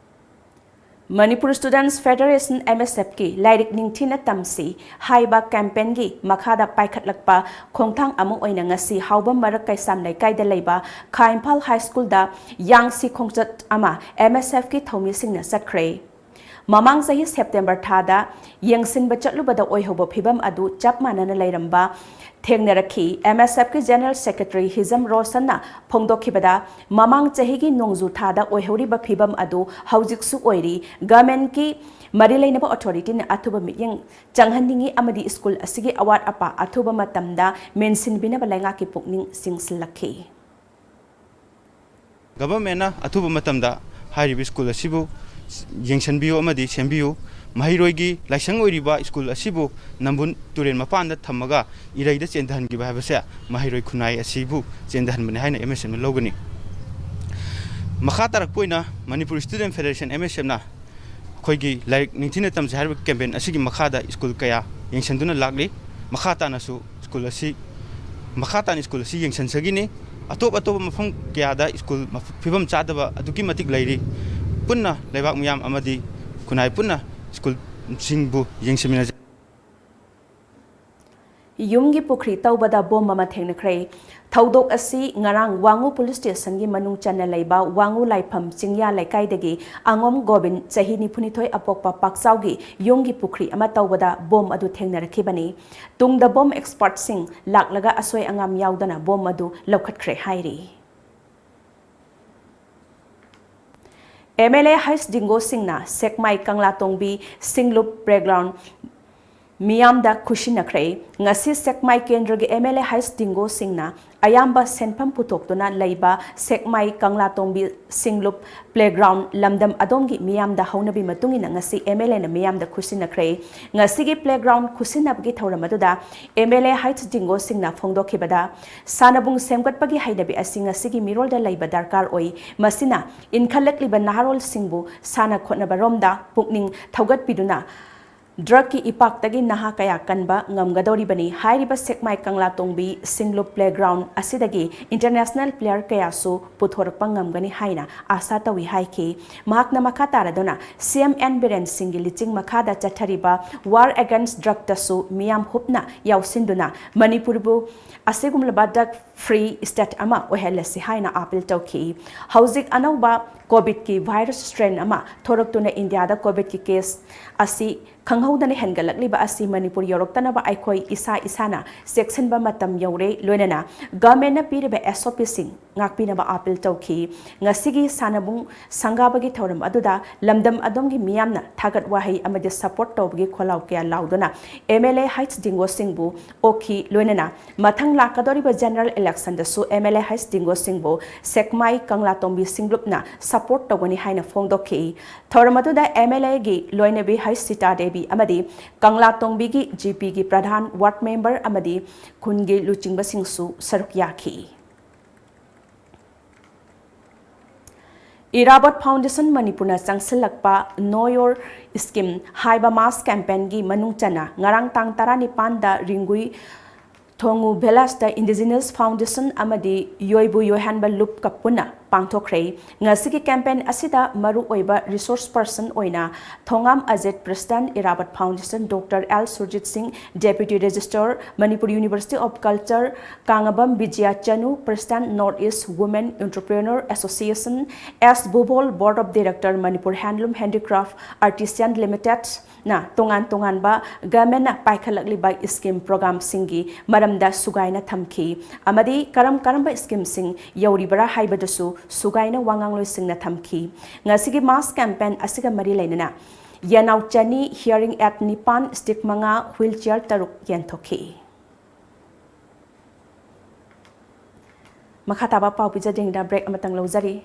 Manipur Students Federation, M S Fꯀꯤ ꯂꯥꯏꯔꯤꯛ ꯅꯤꯡꯊꯤꯅ ꯇꯝꯁꯤ ꯍꯥꯏꯕ campaignꯒꯤ ꯃꯈꯥꯗ ꯄꯥꯏꯈꯠꯂꯛꯄ ꯈꯣꯡꯊꯥꯡ ꯑꯃ ꯑꯣꯏꯅ ꯉꯁꯤ ꯍꯥꯎꯕꯝ ꯃꯔꯛ ꯀꯩꯁꯥꯝ ꯂꯩꯀꯥꯏꯗ ꯂꯩꯕ ꯈꯥ ꯏꯝꯐꯥꯜ High Schoolꯗ ꯌꯥꯡꯁꯤ ꯈꯣꯡꯆꯠ ꯑꯃ M S Fꯀꯤ ꯊꯧꯃꯤꯁꯤꯡꯅ ꯆꯠꯈ꯭ꯔꯦ꯫ ꯃꯃꯥꯡ ꯆꯍꯤ September ꯊꯥꯗ ꯌꯦꯡꯁꯤꯟꯕ ꯆꯠꯂꯨꯕꯗ ꯑꯣꯏꯍꯧꯕ ꯐꯤꯕꯝ ꯑꯗꯨ ꯆꯞ ꯃꯥꯟꯅꯅ ꯂꯩꯔꯝꯕ ꯊꯦꯡꯅꯔꯛꯈꯤ꯫ M S Fꯀꯤ General Secretary ꯍꯤꯖꯝ ꯔꯣꯁꯟꯅ ꯐꯣꯡꯗꯣꯛꯈꯤꯕꯗ, ꯃꯃꯥꯡ ꯆꯍꯤꯒꯤ ꯅꯣꯡꯖꯨ ꯊꯥꯗ ꯑꯣꯏꯍꯧꯔꯤꯕ ꯐꯤꯕꯝ ꯑꯗꯨ ꯍꯧꯖꯤꯛꯁꯨ ꯑꯣꯏꯔꯤ꯫ Governmentꯀꯤ ꯃꯔꯤ ꯂꯩꯅꯕ authorityꯅ ꯑꯊꯨꯕ ꯃꯤꯠꯌꯦꯡ ꯆꯪꯍꯟꯅꯤꯡꯏ ꯑꯃꯗꯤ school ꯑꯁꯤꯒꯤ ꯑꯋꯥꯠ ꯑꯄꯥ ꯑꯊꯨꯕ ꯃꯇꯝꯗ ꯃꯦꯟꯁꯤꯟꯕꯤꯅꯕ ꯂꯩꯉꯥꯛꯀꯤ ꯄꯨꯛꯅꯤꯡ ꯆꯤꯡꯁꯤꯜꯂꯛꯈꯤ꯫ Governmentꯅ ꯑꯊꯨꯕ ꯃꯇꯝꯗ ꯍꯥꯏꯔꯤꯕ school ꯑꯁꯤꯕꯨ ꯌꯦꯡꯁꯤꯟꯕꯤꯌꯨ ꯑꯃꯗꯤ ꯁꯦꯝꯕꯤꯌꯨ꯫ ꯃꯍꯩꯔꯣꯏꯒꯤ ꯂꯥꯏꯁꯪ ꯑꯣꯏꯔꯤꯕ school ꯑꯁꯤꯕꯨ ꯅꯝꯕꯨꯜ ꯇꯨꯔꯦꯜ ꯃꯄꯥꯟꯗ ꯊꯝꯃꯒ ꯏꯔꯩꯗ ꯆꯦꯟꯊꯍꯟꯈꯤꯕ ꯍꯥꯏꯕꯁꯦ ꯃꯍꯩꯔꯣꯏ ꯈꯨꯟꯅꯥꯏ ꯑꯁꯤꯕꯨ ꯆꯦꯟꯊꯍꯟꯕꯅꯤ ꯍꯥꯏꯅ M S Fꯅ ꯂꯧꯒꯅꯤ꯫ ꯃꯈꯥ ꯇꯥꯔꯛꯄ ꯑꯣꯏꯅ Manipur Student Federation, M S Fꯅ ꯑꯩꯈꯣꯏꯒꯤ ꯂꯥꯏꯔꯤꯛ ꯅꯤꯡꯊꯤꯅ ꯇꯝꯁꯦ ꯍꯥꯏꯔꯤꯕ campaign ꯑꯁꯤꯒꯤ ꯃꯈꯥꯗ school ꯀꯌꯥ ꯌꯦꯡꯁꯤꯟꯗꯨꯅ ꯂꯥꯛꯂꯤ꯫ ꯃꯈꯥ ꯇꯥꯅꯁꯨ school ꯑꯁꯤ ꯃꯈꯥ ꯇꯥꯅ ꯁ꯭ꯀꯨꯜ ꯑꯁꯤ ꯌꯦꯡꯁꯤꯟꯖꯒꯅꯤ꯫ ꯑꯇꯣꯞ ꯑꯇꯣꯞꯄ ꯃꯐꯝ ꯀꯌꯥꯗ ꯁ꯭ꯀꯨꯜ ꯃꯐ-, ꯐꯤꯕꯝ ꯆꯥꯗꯕ ꯑꯗꯨꯛꯀꯤ ꯃꯇꯤꯛ ꯂꯩꯔꯤ꯫ ꯄꯨꯟꯅ ꯂꯩꯕꯥꯛ ꯃꯤꯌꯥꯝ ꯑꯃꯗꯤ ꯈꯨꯟꯅꯥꯏ ꯄꯨꯟꯅ ꯁ꯭ꯀꯨꯜꯁꯤꯡꯕꯨ ꯌꯦꯡꯁꯤꯟꯃꯤꯟꯅꯖꯩ꯫ ꯌꯨꯝꯒꯤ ꯄꯨꯈ꯭ꯔꯤ ꯇꯧꯕꯗ ꯕꯣꯝ ꯑꯃ ꯊꯦꯡꯅꯈ꯭ꯔꯦ꯫ ꯊꯧꯗꯣꯛ ꯑꯁꯤ ꯉꯔꯥꯡ ꯋꯥꯉꯨ ꯄꯨꯂꯤꯁ ꯁ꯭ꯇꯦꯁꯟꯒꯤ ꯃꯅꯨꯡ ꯆꯟꯅ ꯂꯩꯕ ꯋꯥꯉꯨ ꯂꯥꯏꯐꯝ ꯆꯤꯡꯌꯥ ꯂꯩꯀꯥꯏꯗꯒꯤ ꯑꯉꯣꯝ ꯒꯣꯕꯤꯟ, ꯆꯍꯤ ꯅꯤꯐꯨꯅꯤꯊꯣꯏ ꯑꯄꯣꯛꯄ ꯄꯥꯛꯆꯥꯎꯒꯤ ꯌꯨꯝꯒꯤ ꯄꯨꯈ꯭ꯔꯤ ꯑꯃ ꯇꯧꯕꯗ ꯕꯣꯝ ꯑꯗꯨ ꯊꯦꯡꯅꯔꯛꯈꯤꯕꯅꯤ꯫ ꯇꯨꯡꯗ ꯕꯣꯝ ꯑꯦꯛꯁꯄꯔꯠꯁꯤꯡ ꯂꯥꯛꯂꯒ ꯑꯁꯣꯏ ꯑꯉꯥꯝ ꯌꯥꯎꯗꯅ ꯕꯣꯝ ꯑꯗꯨ ꯂꯧꯈꯠꯈ꯭ꯔꯦ ꯍꯥꯏꯔꯤ꯫ ꯑꯦꯝ ꯑꯦꯜ ꯑꯦ ꯍꯩꯁ ꯗꯤꯡꯒꯣ ꯁꯤꯡꯅ ꯁꯦꯛꯃꯥꯏ ꯀꯪꯂꯥꯇꯣꯡꯕꯤ ꯁꯤꯡꯂꯨꯞ ꯄ꯭ꯂꯦꯒ꯭ꯔꯥꯎꯟ ꯃꯤꯌꯥꯝꯗ ꯈꯨꯠꯁꯤꯟꯅꯈ꯭ꯔꯦ꯫ ꯉꯁꯤ ꯁꯦꯛꯃꯥꯏ ꯀꯦꯟꯗ꯭ꯔꯒꯤ ꯑꯦꯝ ꯑꯦꯜ ꯑꯦ ꯍꯩꯁ ꯗꯤꯡꯒꯣ ꯁꯤꯡꯅ ꯑꯌꯥꯝꯕ ꯁꯦꯟꯐꯝ ꯄꯨꯊꯣꯛꯇꯨꯅ ꯂꯩꯕ ꯁꯦꯛꯃꯥꯏ ꯀꯪꯂꯥꯇꯣꯡꯕꯤ ꯁꯤꯡꯂꯨꯞ ꯄ꯭ꯂꯦꯒ꯭ꯔꯥꯎꯟ ꯂꯝꯗꯝ ꯑꯗꯣꯝꯒꯤ ꯃꯤꯌꯥꯝꯗ ꯍꯧꯅꯕꯤ ꯃꯇꯨꯡ ꯏꯟꯅ ꯉꯁꯤ ꯑꯦꯝ ꯑꯦꯜ ꯑꯦꯅ ꯃꯤꯌꯥꯝꯗ ꯈꯨꯠꯁꯤꯟꯅꯈ꯭ꯔꯦ꯫ ꯉꯁꯤꯒꯤ ꯄ꯭ꯂꯦꯒ꯭ꯔꯥꯎꯟ ꯈꯨꯠꯁꯤꯟꯅꯕꯒꯤ ꯊꯧꯔꯝ ꯑꯗꯨꯗ ꯑꯦꯝ ꯑꯦꯜ ꯑꯦ ꯍꯩꯁ ꯗꯤꯡꯒꯣ ꯁꯤꯡꯅ ꯐꯣꯡꯗꯣꯛꯈꯤꯕꯗ, ꯁꯥꯟꯅꯕꯨꯡ ꯁꯦꯝꯒꯠꯄꯒꯤ ꯍꯩꯅꯕꯤ ꯑꯁꯤ ꯉꯁꯤꯒꯤ ꯃꯤꯔꯣꯜꯗ ꯂꯩꯕ ꯗꯔꯀꯥꯔ ꯑꯣꯏ꯫ ꯃꯁꯤꯅ ꯏꯟꯈꯠꯂꯛꯂꯤꯕ ꯅꯍꯥꯔꯣꯜꯁꯤꯡꯕꯨ ꯁꯥꯟꯅ ꯈꯣꯠꯅꯕꯔꯣꯝꯗ ꯄꯨꯛꯅꯤꯡ ꯊꯧꯒꯠꯄꯤꯗꯨꯅ ꯗ꯭ꯔꯒꯀꯤ ꯏꯄꯥꯛꯇꯒꯤ ꯅꯍꯥ ꯀꯌꯥ ꯀꯟꯕ ꯉꯝꯒꯗꯧꯔꯤꯕꯅꯤ꯫ ꯍꯥꯏꯔꯤꯕ ꯁꯦꯛꯃꯥꯏ ꯀꯪꯂꯥꯇꯣꯡꯕꯤ ꯁꯤꯡꯂꯨꯞ ꯄ꯭ꯂꯦꯒ꯭ꯔꯥꯎꯟ ꯑꯁꯤꯗꯒꯤ ꯏꯟꯇꯔꯅꯦꯁꯅꯦꯜ ꯄ꯭ꯂꯦꯌꯔ ꯀꯌꯥꯁꯨ ꯄꯨꯊꯣꯔꯛꯄ ꯉꯝꯒꯅꯤ ꯍꯥꯏꯅ ꯑꯥꯁꯥ ꯇꯧꯏ ꯍꯥꯏꯈꯤ꯫ ꯃꯍꯥꯛꯅ ꯃꯈꯥ ꯇꯥꯔꯗꯨꯅ ꯁꯤ ꯑꯦꯝ ꯑꯦꯟ ꯕꯤꯔꯦꯟ ꯁꯤꯡꯒꯤ ꯂꯤꯆꯤꯡ ꯃꯈꯥꯗ ꯆꯠꯊꯔꯤꯕ ꯋꯥꯔ ꯑꯦꯒꯦꯟꯁ ꯗ꯭ꯔꯒꯇꯁꯨ ꯃꯤꯌꯥꯝ ꯍꯨꯞꯅ ꯌꯥꯎꯁꯤꯟꯗꯨꯅ ꯃꯅꯤꯄꯨꯔꯕꯨ ꯑꯁꯤꯒꯨꯝꯂꯕ ꯗ꯭ꯔꯒ ꯐ꯭ꯔꯤ ꯁ꯭ꯇꯦꯠ ꯑꯃ ꯑꯣꯏꯍꯜꯂꯁꯤ ꯍꯥꯏꯅ ꯑꯥꯄꯤꯜ ꯇꯧꯈꯤ꯫ ꯍꯧꯖꯤꯛ ꯑꯅꯧꯕ ꯀꯣꯚꯤꯗꯀꯤ ꯚꯥꯏꯔꯁ ꯁ꯭ꯇ꯭ꯔꯦꯟ ꯑꯃ ꯊꯣꯔꯛꯇꯨꯅ ꯏꯟꯗꯤꯌꯥꯗ ꯀꯣꯚꯤꯗꯀꯤ ꯀꯦꯁ ꯑꯁꯤ ꯈꯪꯍꯧꯗꯅ ꯍꯦꯟꯒꯠꯂꯛꯂꯤꯕ ꯑꯁꯤ ꯃꯅꯤꯄꯨꯔ ꯌꯧꯔꯛꯇꯅꯕ ꯑꯩꯈꯣꯏ ꯏꯁꯥ ꯏꯁꯥꯅ ꯆꯦꯛꯁꯤꯟꯕ ꯃꯇꯝ ꯌꯧꯔꯦ, ꯂꯣꯏꯅꯅ ꯒꯚꯔꯟꯃꯦꯟꯠꯅ ꯄꯤꯔꯤꯕ ꯑꯦꯁ ꯑꯣ ꯄꯤꯁꯤꯡ ꯉꯥꯛꯄꯤꯅꯕ ꯑꯥꯄꯤꯜ ꯇꯧꯈꯤ꯫ ꯉꯁꯤꯒꯤ ꯁꯥꯟꯅꯕꯨꯡ ꯁꯪꯒꯥꯕꯒꯤ ꯊꯧꯔꯝ ꯑꯗꯨꯗ ꯂꯝꯗꯝ ꯑꯗꯣꯝꯒꯤ ꯃꯤꯌꯥꯝꯅ ꯊꯥꯒꯠ ꯋꯥꯍꯩ ꯑꯃꯗꯤ ꯁꯄꯣꯔꯠ ꯇꯧꯕꯒꯤ ꯈꯣꯜꯂꯥꯎ ꯀꯌꯥ ꯂꯥꯎꯗꯨꯅ ꯑꯦꯝ ꯑꯦꯜ ꯑꯦ ꯍꯩꯁ ꯗꯤꯡꯒꯣ ꯁꯤꯡꯕꯨ ꯑꯣꯛꯈꯤ, ꯂꯣꯏꯅꯅ ꯃꯊꯪ ꯂꯥꯛꯀꯗꯧꯔꯤꯕ ꯖꯦꯅꯔꯦꯜ ꯏꯂꯦꯛꯁꯟꯗꯁꯨ ꯑꯦꯝ ꯑꯦꯜ ꯑꯦ ꯍꯩꯁ ꯗꯤꯡꯒꯣ ꯁꯤꯡꯕꯨ ꯁꯦꯛꯃꯥꯏ ꯀꯪꯂꯥꯇꯣꯡꯕꯤ ꯁꯤꯡꯂꯨꯞꯅ ꯁꯄꯣꯔꯠ ꯇꯧꯒꯅꯤ ꯍꯥꯏꯅ ꯐꯣꯡꯗꯣꯛꯈꯤ꯫ ꯊꯧꯔꯝ ꯑꯗꯨꯗ ꯑꯦꯝ ꯑꯦꯜ ꯑꯦꯒꯤ ꯂꯣꯏꯅꯕꯤ ꯍꯩꯁ ꯁꯤꯇꯥ ꯗꯦꯕꯤ ꯑꯃꯗꯤ ꯀꯪꯂꯥꯇꯣꯡꯕꯤꯒꯤ ꯖꯤ ꯄꯤꯒꯤ ꯄ꯭ꯔꯙꯥꯟ, ꯋꯥꯔꯗ ꯃꯦꯝꯕꯔ ꯑꯃꯗꯤ ꯈꯨꯟꯒꯤ ꯂꯨꯆꯤꯡꯕꯁꯤꯡꯁꯨ ꯁꯔꯨꯛ ꯌꯥꯈꯤ꯫ ꯏꯔꯥꯕꯣꯠ ꯐꯥꯎꯟꯗꯦꯁꯟ ꯃꯅꯤꯄꯨꯔꯅ ꯆꯪꯁꯤꯜꯂꯛꯄ Know Your Scheme ꯍꯥꯏꯕ ꯃꯥꯁ ꯀꯦꯝꯄꯦꯟꯒꯤ ꯃꯅꯨꯡ ꯆꯟꯅ ꯉꯔꯥꯡ ꯇꯥꯡ ꯇꯔꯥꯅꯤꯄꯥꯟꯗ ꯔꯤꯡꯒꯨꯏ ꯊꯣꯡꯉꯨ ꯚꯤꯂꯦꯖꯇ ꯏꯟꯗꯤꯖꯤꯅꯁ ꯐꯥꯎꯟꯗꯦꯁꯟ ꯑꯃꯗꯤ ꯌꯣꯏꯕꯨ ꯌꯣꯏꯍꯥꯟꯕ ꯂꯨꯞꯀ ꯄꯨꯟꯅ ꯄꯥꯡꯊꯣꯛꯈ꯭ꯔꯦ꯫ ꯉꯁꯤꯒꯤ ꯀꯦꯝꯄꯦꯟ ꯑꯁꯤꯗ ꯃꯔꯨꯑꯣꯏꯕ ꯔꯤꯁꯣꯔꯁ ꯄꯔꯁꯟ ꯑꯣꯏꯅ Thongam Ajit, president, Irabot foundation, doctor L Surjit Singh, deputy registrar, Manipur university of culture, Kangabam Bijoy Chanu, president, north east women entrepreneur association, S Bubol, board of director, Manipur handloom handicraft artisan limited, ꯅ ꯇꯣꯉꯥꯟ ꯇꯣꯉꯥꯟꯕ ꯒꯚꯔꯟꯃꯦꯟꯠꯅ ꯄꯥꯏꯈꯠꯂꯛꯂꯤꯕ ꯁ꯭ꯀꯤꯝ ꯄ꯭ꯔꯣꯒ꯭ꯔꯥꯝꯁꯤꯡꯒꯤ ꯃꯔꯝꯗ ꯁꯨꯒꯥꯏꯅ ꯊꯝꯈꯤ ꯑꯃꯗꯤ ꯀꯔꯝ ꯀꯔꯝꯕ ꯁ꯭ꯀꯤꯝꯁꯤꯡ ꯌꯧꯔꯤꯕꯔꯥ ꯍꯥꯏꯕꯗꯨꯁꯨ ꯁꯨꯒꯥꯏꯅ ꯋꯥꯉꯥꯡꯂꯣꯏꯁꯤꯡꯅ ꯊꯝꯈꯤ꯫ ꯉꯁꯤꯒꯤ ꯃꯥꯁ ꯀꯦꯝꯄꯦꯟ ꯑꯁꯤꯒ ꯃꯔꯤ ꯂꯩꯅꯅ ꯌꯦꯅꯥꯎ ꯆꯅꯤ, ꯍꯤꯌꯔꯤꯡ ꯑꯦꯗ ꯅꯤꯄꯥꯟ, ꯁ꯭ꯇꯤꯛ ꯃꯉꯥ, ꯋꯤꯜ ꯆꯤꯌꯔ ꯇꯔꯨꯛ ꯌꯦꯟꯊꯣꯛꯈꯤ꯫ ꯃꯈꯥ ꯇꯥꯕ ꯄꯥꯎ ꯄꯤꯖꯗ꯭ꯔꯤꯉꯩꯗ ꯕ꯭ꯔꯦꯛ ꯑꯃꯇꯪ ꯂꯧꯖꯔꯤ꯫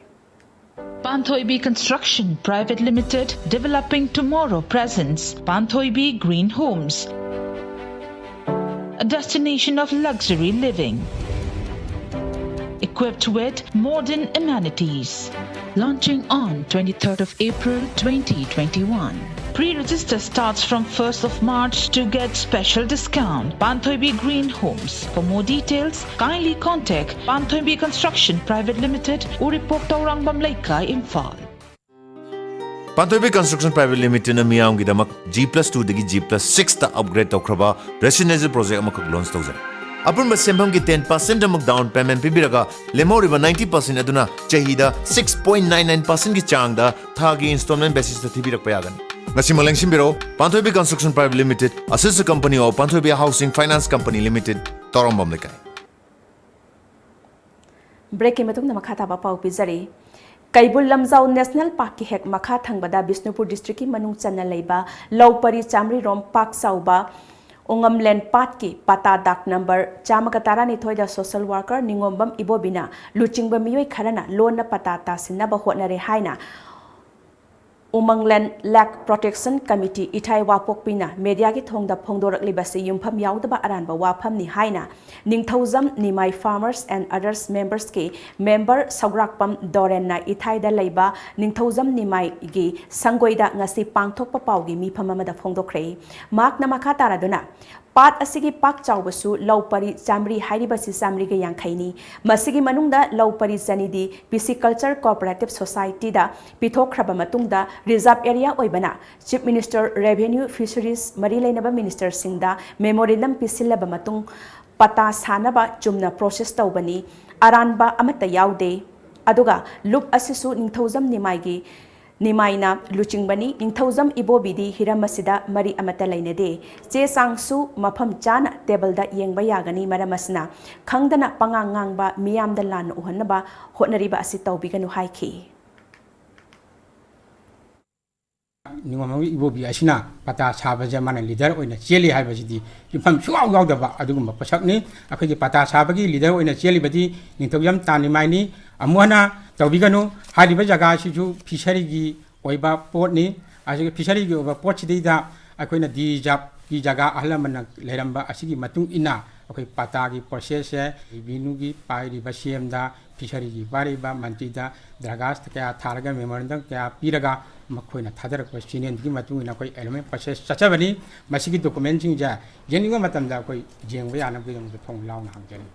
Panthoibi Construction Private Limited, developing tomorrow presents Panthoibi Green Homes, a destination of luxury living, equipped with modern amenities. Launching on twenty-third of April twenty twenty-one. Pre-register starts from first of March to get special discount. Panthoibi Green Homes. For more details, kindly contact Panthoibi Construction Private Limited, Uripok, Taurangam Leikai, Imphal. Panthoibi Construction Private Limitedꯅ ꯃꯤꯌꯥꯝꯒꯤꯗꯃꯛ G plus two ꯗꯒꯤ G plus six ꯇ upgrade ꯇꯧꯈ꯭ꯔꯕ residential project ꯑꯃꯈꯛ launch ꯇꯧꯖꯔꯦ꯫ ꯑꯄꯨꯟꯕ ꯁꯦꯟꯐꯝꯒꯤ ten percent ꯑꯃꯨꯛ down payment ꯄꯤꯕꯤꯔꯒ, ꯂꯦꯝꯍꯧꯔꯤꯕ ninety percent ꯑꯗꯨꯅ ꯆꯍꯤꯗ six point nine nine percent ꯒꯤ ꯆꯥꯡꯗ ꯊꯥꯒꯤ installment basis ꯇ ꯊꯤꯕꯤꯔꯛꯄ ꯌꯥꯒꯅꯤ꯫ ꯉꯁꯤꯃꯛ ꯂꯦꯡꯁꯤꯟꯕꯤꯔꯛꯎ꯫ Panthoibi Construction Private Limited, a sister company of Panthoibi Housing Finance Company Limited, ꯇꯧꯔꯝꯕꯝ ꯂꯩꯀꯥꯏ꯫ ꯕ꯭ꯔꯦꯛꯀꯤ ꯃꯇꯨꯡꯗ ꯃꯈꯥ ꯇꯥꯕ ꯄꯥꯎ ꯄꯤꯖꯔꯤ꯫ ꯀꯩꯕꯨꯜ ꯂꯝꯖꯥꯎ ꯅꯦꯁꯅꯦꯜ ꯄꯥꯔꯛꯀꯤ ꯍꯦꯛ ꯃꯈꯥ ꯊꯪꯕꯗ ꯕꯤꯁꯅꯨꯄꯨꯔ ꯗꯤꯁꯇ꯭ꯔꯤꯛꯀꯤ ꯃꯅꯨꯡ ꯆꯟꯅ ꯂꯩꯕ ꯂꯧ ꯄꯔꯤ ꯆꯥꯃꯔꯤ ꯔꯣꯝ ꯄꯥꯛ ꯆꯥꯎꯕ ꯎꯉꯝꯂꯦꯟ ꯄꯥꯠꯀꯤ ꯄꯇꯥ ꯗꯥꯛ ꯅꯝꯕꯔ ꯆꯥꯝꯃꯒ ꯇꯔꯥꯅꯤꯊꯣꯏꯗ social worker ꯅꯤꯉꯣꯝꯕꯝ ꯏꯕꯣꯕꯤꯅ ꯂꯨꯆꯤꯡꯕ ꯃꯤꯑꯣꯏ ꯈꯔꯅ ꯂꯣꯟꯅ ꯄꯇꯥ ꯇꯥꯁꯤꯟꯅꯕ ꯍꯣꯠꯅꯔꯦ ꯍꯥꯏꯅ Umangland Lake Protection Committee ꯏꯊꯥꯏ ꯋꯥꯄꯣꯛꯄꯤꯅ ꯃꯦꯗꯤꯌꯥꯒꯤ ꯊꯣꯡꯗ ꯐꯣꯡꯗꯣꯔꯛꯂꯤꯕꯁꯤ ꯌꯨꯝꯐꯝ ꯌꯥꯎꯗꯕ ꯑꯔꯥꯟꯕ ꯋꯥꯐꯝꯅꯤ ꯍꯥꯏꯅ ꯅꯤꯡꯊꯧꯖꯝ ꯅꯤꯃꯥꯏ Farmers and Others Members ꯀꯤ ꯃꯦꯝꯕꯔ ꯁꯧꯒ꯭ꯔꯥꯛꯄꯝ ꯗꯣꯔꯦꯟꯅ ꯏꯊꯥꯏꯗ ꯂꯩꯕ ꯅꯤꯡꯊꯧꯖꯝ ꯅꯤꯃꯥꯏꯒꯤ ꯁꯪꯒꯣꯏꯗ ꯉꯁꯤ ꯄꯥꯡꯊꯣꯛꯄ ꯄꯥꯎꯒꯤ ꯃꯤꯐꯝ ꯑꯃꯗ ꯐꯣꯡꯗꯣꯛꯈ꯭ꯔꯦ꯫ ꯃꯍꯥꯛꯅ ꯃꯈꯥ ꯇꯥꯔꯗꯨꯅ, ꯄꯥꯠ ꯑꯁꯤꯒꯤ ꯄꯥꯛ ꯆꯥꯎꯕꯁꯨ ꯂꯧ ꯄꯔꯤ ꯆꯥꯃꯔꯤ ꯍꯥꯏꯔꯤꯕꯁꯤ ꯆꯥꯃꯔꯤꯒ ꯌꯥꯡꯈꯩꯅꯤ꯫ ꯃꯁꯤꯒꯤ ꯃꯅꯨꯡꯗ ꯂꯧ ꯄꯔꯤ ꯆꯅꯤꯗꯤ Pisciculture Cooperative Society ꯗ ꯄꯤꯊꯣꯛꯈ꯭ꯔꯕ ꯃꯇꯨꯡꯗ reserve area ꯑꯣꯏꯕꯅ Chief Minister, Revenue, Fisheries ꯃꯔꯤ ꯂꯩꯅꯕ ministerꯁꯤꯡꯗ memorandum ꯄꯤꯁꯤꯜꯂꯕ ꯃꯇꯨꯡ ꯄꯇꯥ ꯁꯥꯅꯕ ꯆꯨꯝꯅ process ꯇꯧꯕꯅꯤ꯫ ꯑꯔꯥꯟꯕ ꯑꯃꯠꯇ ꯌꯥꯎꯗꯦ꯫ ꯑꯗꯨꯒ ꯂꯨꯞ ꯑꯁꯤꯁꯨ ꯅꯤꯡꯊꯧꯖꯝ ꯅꯤꯃꯥꯏꯒꯤ ꯅꯤꯃꯥꯏꯅ ꯂꯨꯆꯤꯡꯕꯅꯤ꯫ ꯅꯤꯡꯊꯧꯖꯝ ꯏꯕꯣꯕꯤꯗꯤ ꯍꯤꯔꯝ ꯑꯁꯤꯗ ꯃꯔꯤ ꯑꯃꯠꯇ ꯂꯩꯅꯗꯦ꯫ ꯆꯦ ꯆꯥꯡꯁꯨ ꯃꯐꯝ ꯆꯥꯅ ꯇꯦꯕꯜꯗ ꯌꯦꯡꯕ ꯌꯥꯒꯅꯤ꯫ ꯃꯔꯝ ꯑꯁꯤꯅ ꯈꯪꯗꯅ ꯄꯉꯥꯡ ꯉꯥꯡꯕ, ꯃꯤꯌꯥꯝꯗ ꯂꯥꯟꯅ ꯎꯍꯟꯅꯕ ꯍꯣꯠꯅꯔꯤꯕ ꯑꯁꯤ ꯇꯧꯕꯤꯒꯅꯨ ꯍꯥꯏꯈꯤ꯫ ꯅꯤꯉꯣꯝꯕꯝ ꯏꯕꯣꯕꯤ ꯑꯁꯤꯅ ꯄꯇꯥ ꯁꯥꯕꯁꯦ ꯃꯥꯅ leader ꯑꯣꯏꯅ ꯆꯦꯜꯂꯤ ꯍꯥꯏꯕꯁꯤꯗꯤ ꯌꯨꯝꯐꯝ ꯁꯨꯡꯌꯥꯎ ꯌꯥꯎꯗꯕ ꯑꯗꯨꯒꯨꯝꯕ ꯄꯣꯠꯁꯛꯅꯤ꯫ ꯑꯩꯈꯣꯏꯒꯤ ꯄꯇꯥ ꯁꯥꯕꯒꯤ leader ꯑꯣꯏꯅ ꯆꯦꯜꯂꯤꯕꯗꯤ ꯅꯤꯡꯊꯧꯖꯝ ꯇꯥꯅꯤꯃꯥꯏꯅꯤ꯫ ꯑꯃꯨꯛ ꯍꯟꯅ ꯇꯧꯕꯤꯒꯅꯨ꯫ ꯍꯥꯏꯔꯤꯕ ꯖꯒꯥ ꯑꯁꯤꯁꯨ fisheryꯒꯤ ꯑꯣꯏꯕ ꯄꯣꯠꯅꯤ꯫ ꯑꯁꯤꯒꯤ fisheryꯒꯤ ꯑꯣꯏꯕ ꯄꯣꯠꯁꯤꯗꯩꯗ ꯑꯩꯈꯣꯏꯅ de reserveꯀꯤ ꯖꯒꯥ ꯑꯍꯜ ꯂꯃꯟꯅ ꯂꯩꯔꯝꯕ ꯑꯁꯤꯒꯤ ꯃꯇꯨꯡ ꯏꯟꯅ ꯑꯩꯈꯣꯏ ꯄꯇꯥꯒꯤ processꯁꯦ revenueꯒꯤ ꯄꯥꯏꯔꯤꯕ CMꯗ, fisheryꯒꯤ ꯄꯥꯏꯔꯤꯕ ꯃꯟꯇ꯭ꯔꯤꯗ ꯗꯔꯈꯥꯁ ꯀꯌꯥ ꯊꯥꯔꯒ memorandum ꯀꯌꯥ ꯄꯤꯔꯒ ꯃꯈꯣꯏꯅ ꯊꯥꯗꯔꯛꯄ ꯁꯤꯖꯅꯦꯜꯒꯤ ꯃꯇꯨꯡ ꯏꯟꯅ ꯑꯩꯈꯣꯏ allotment process ꯆꯠꯆꯕꯅꯤ꯫ ꯃꯁꯤꯒꯤ documentꯁꯤꯡꯁꯦ ꯌꯦꯡꯅꯤꯡꯕ ꯃꯇꯝꯗ ꯑꯩꯈꯣꯏ ꯌꯦꯡꯕ ꯌꯥꯅꯕꯒꯤꯗꯃꯛꯇ ꯊꯣꯡ ꯂꯥꯎꯅ ꯍꯥꯡꯖꯔꯤ꯫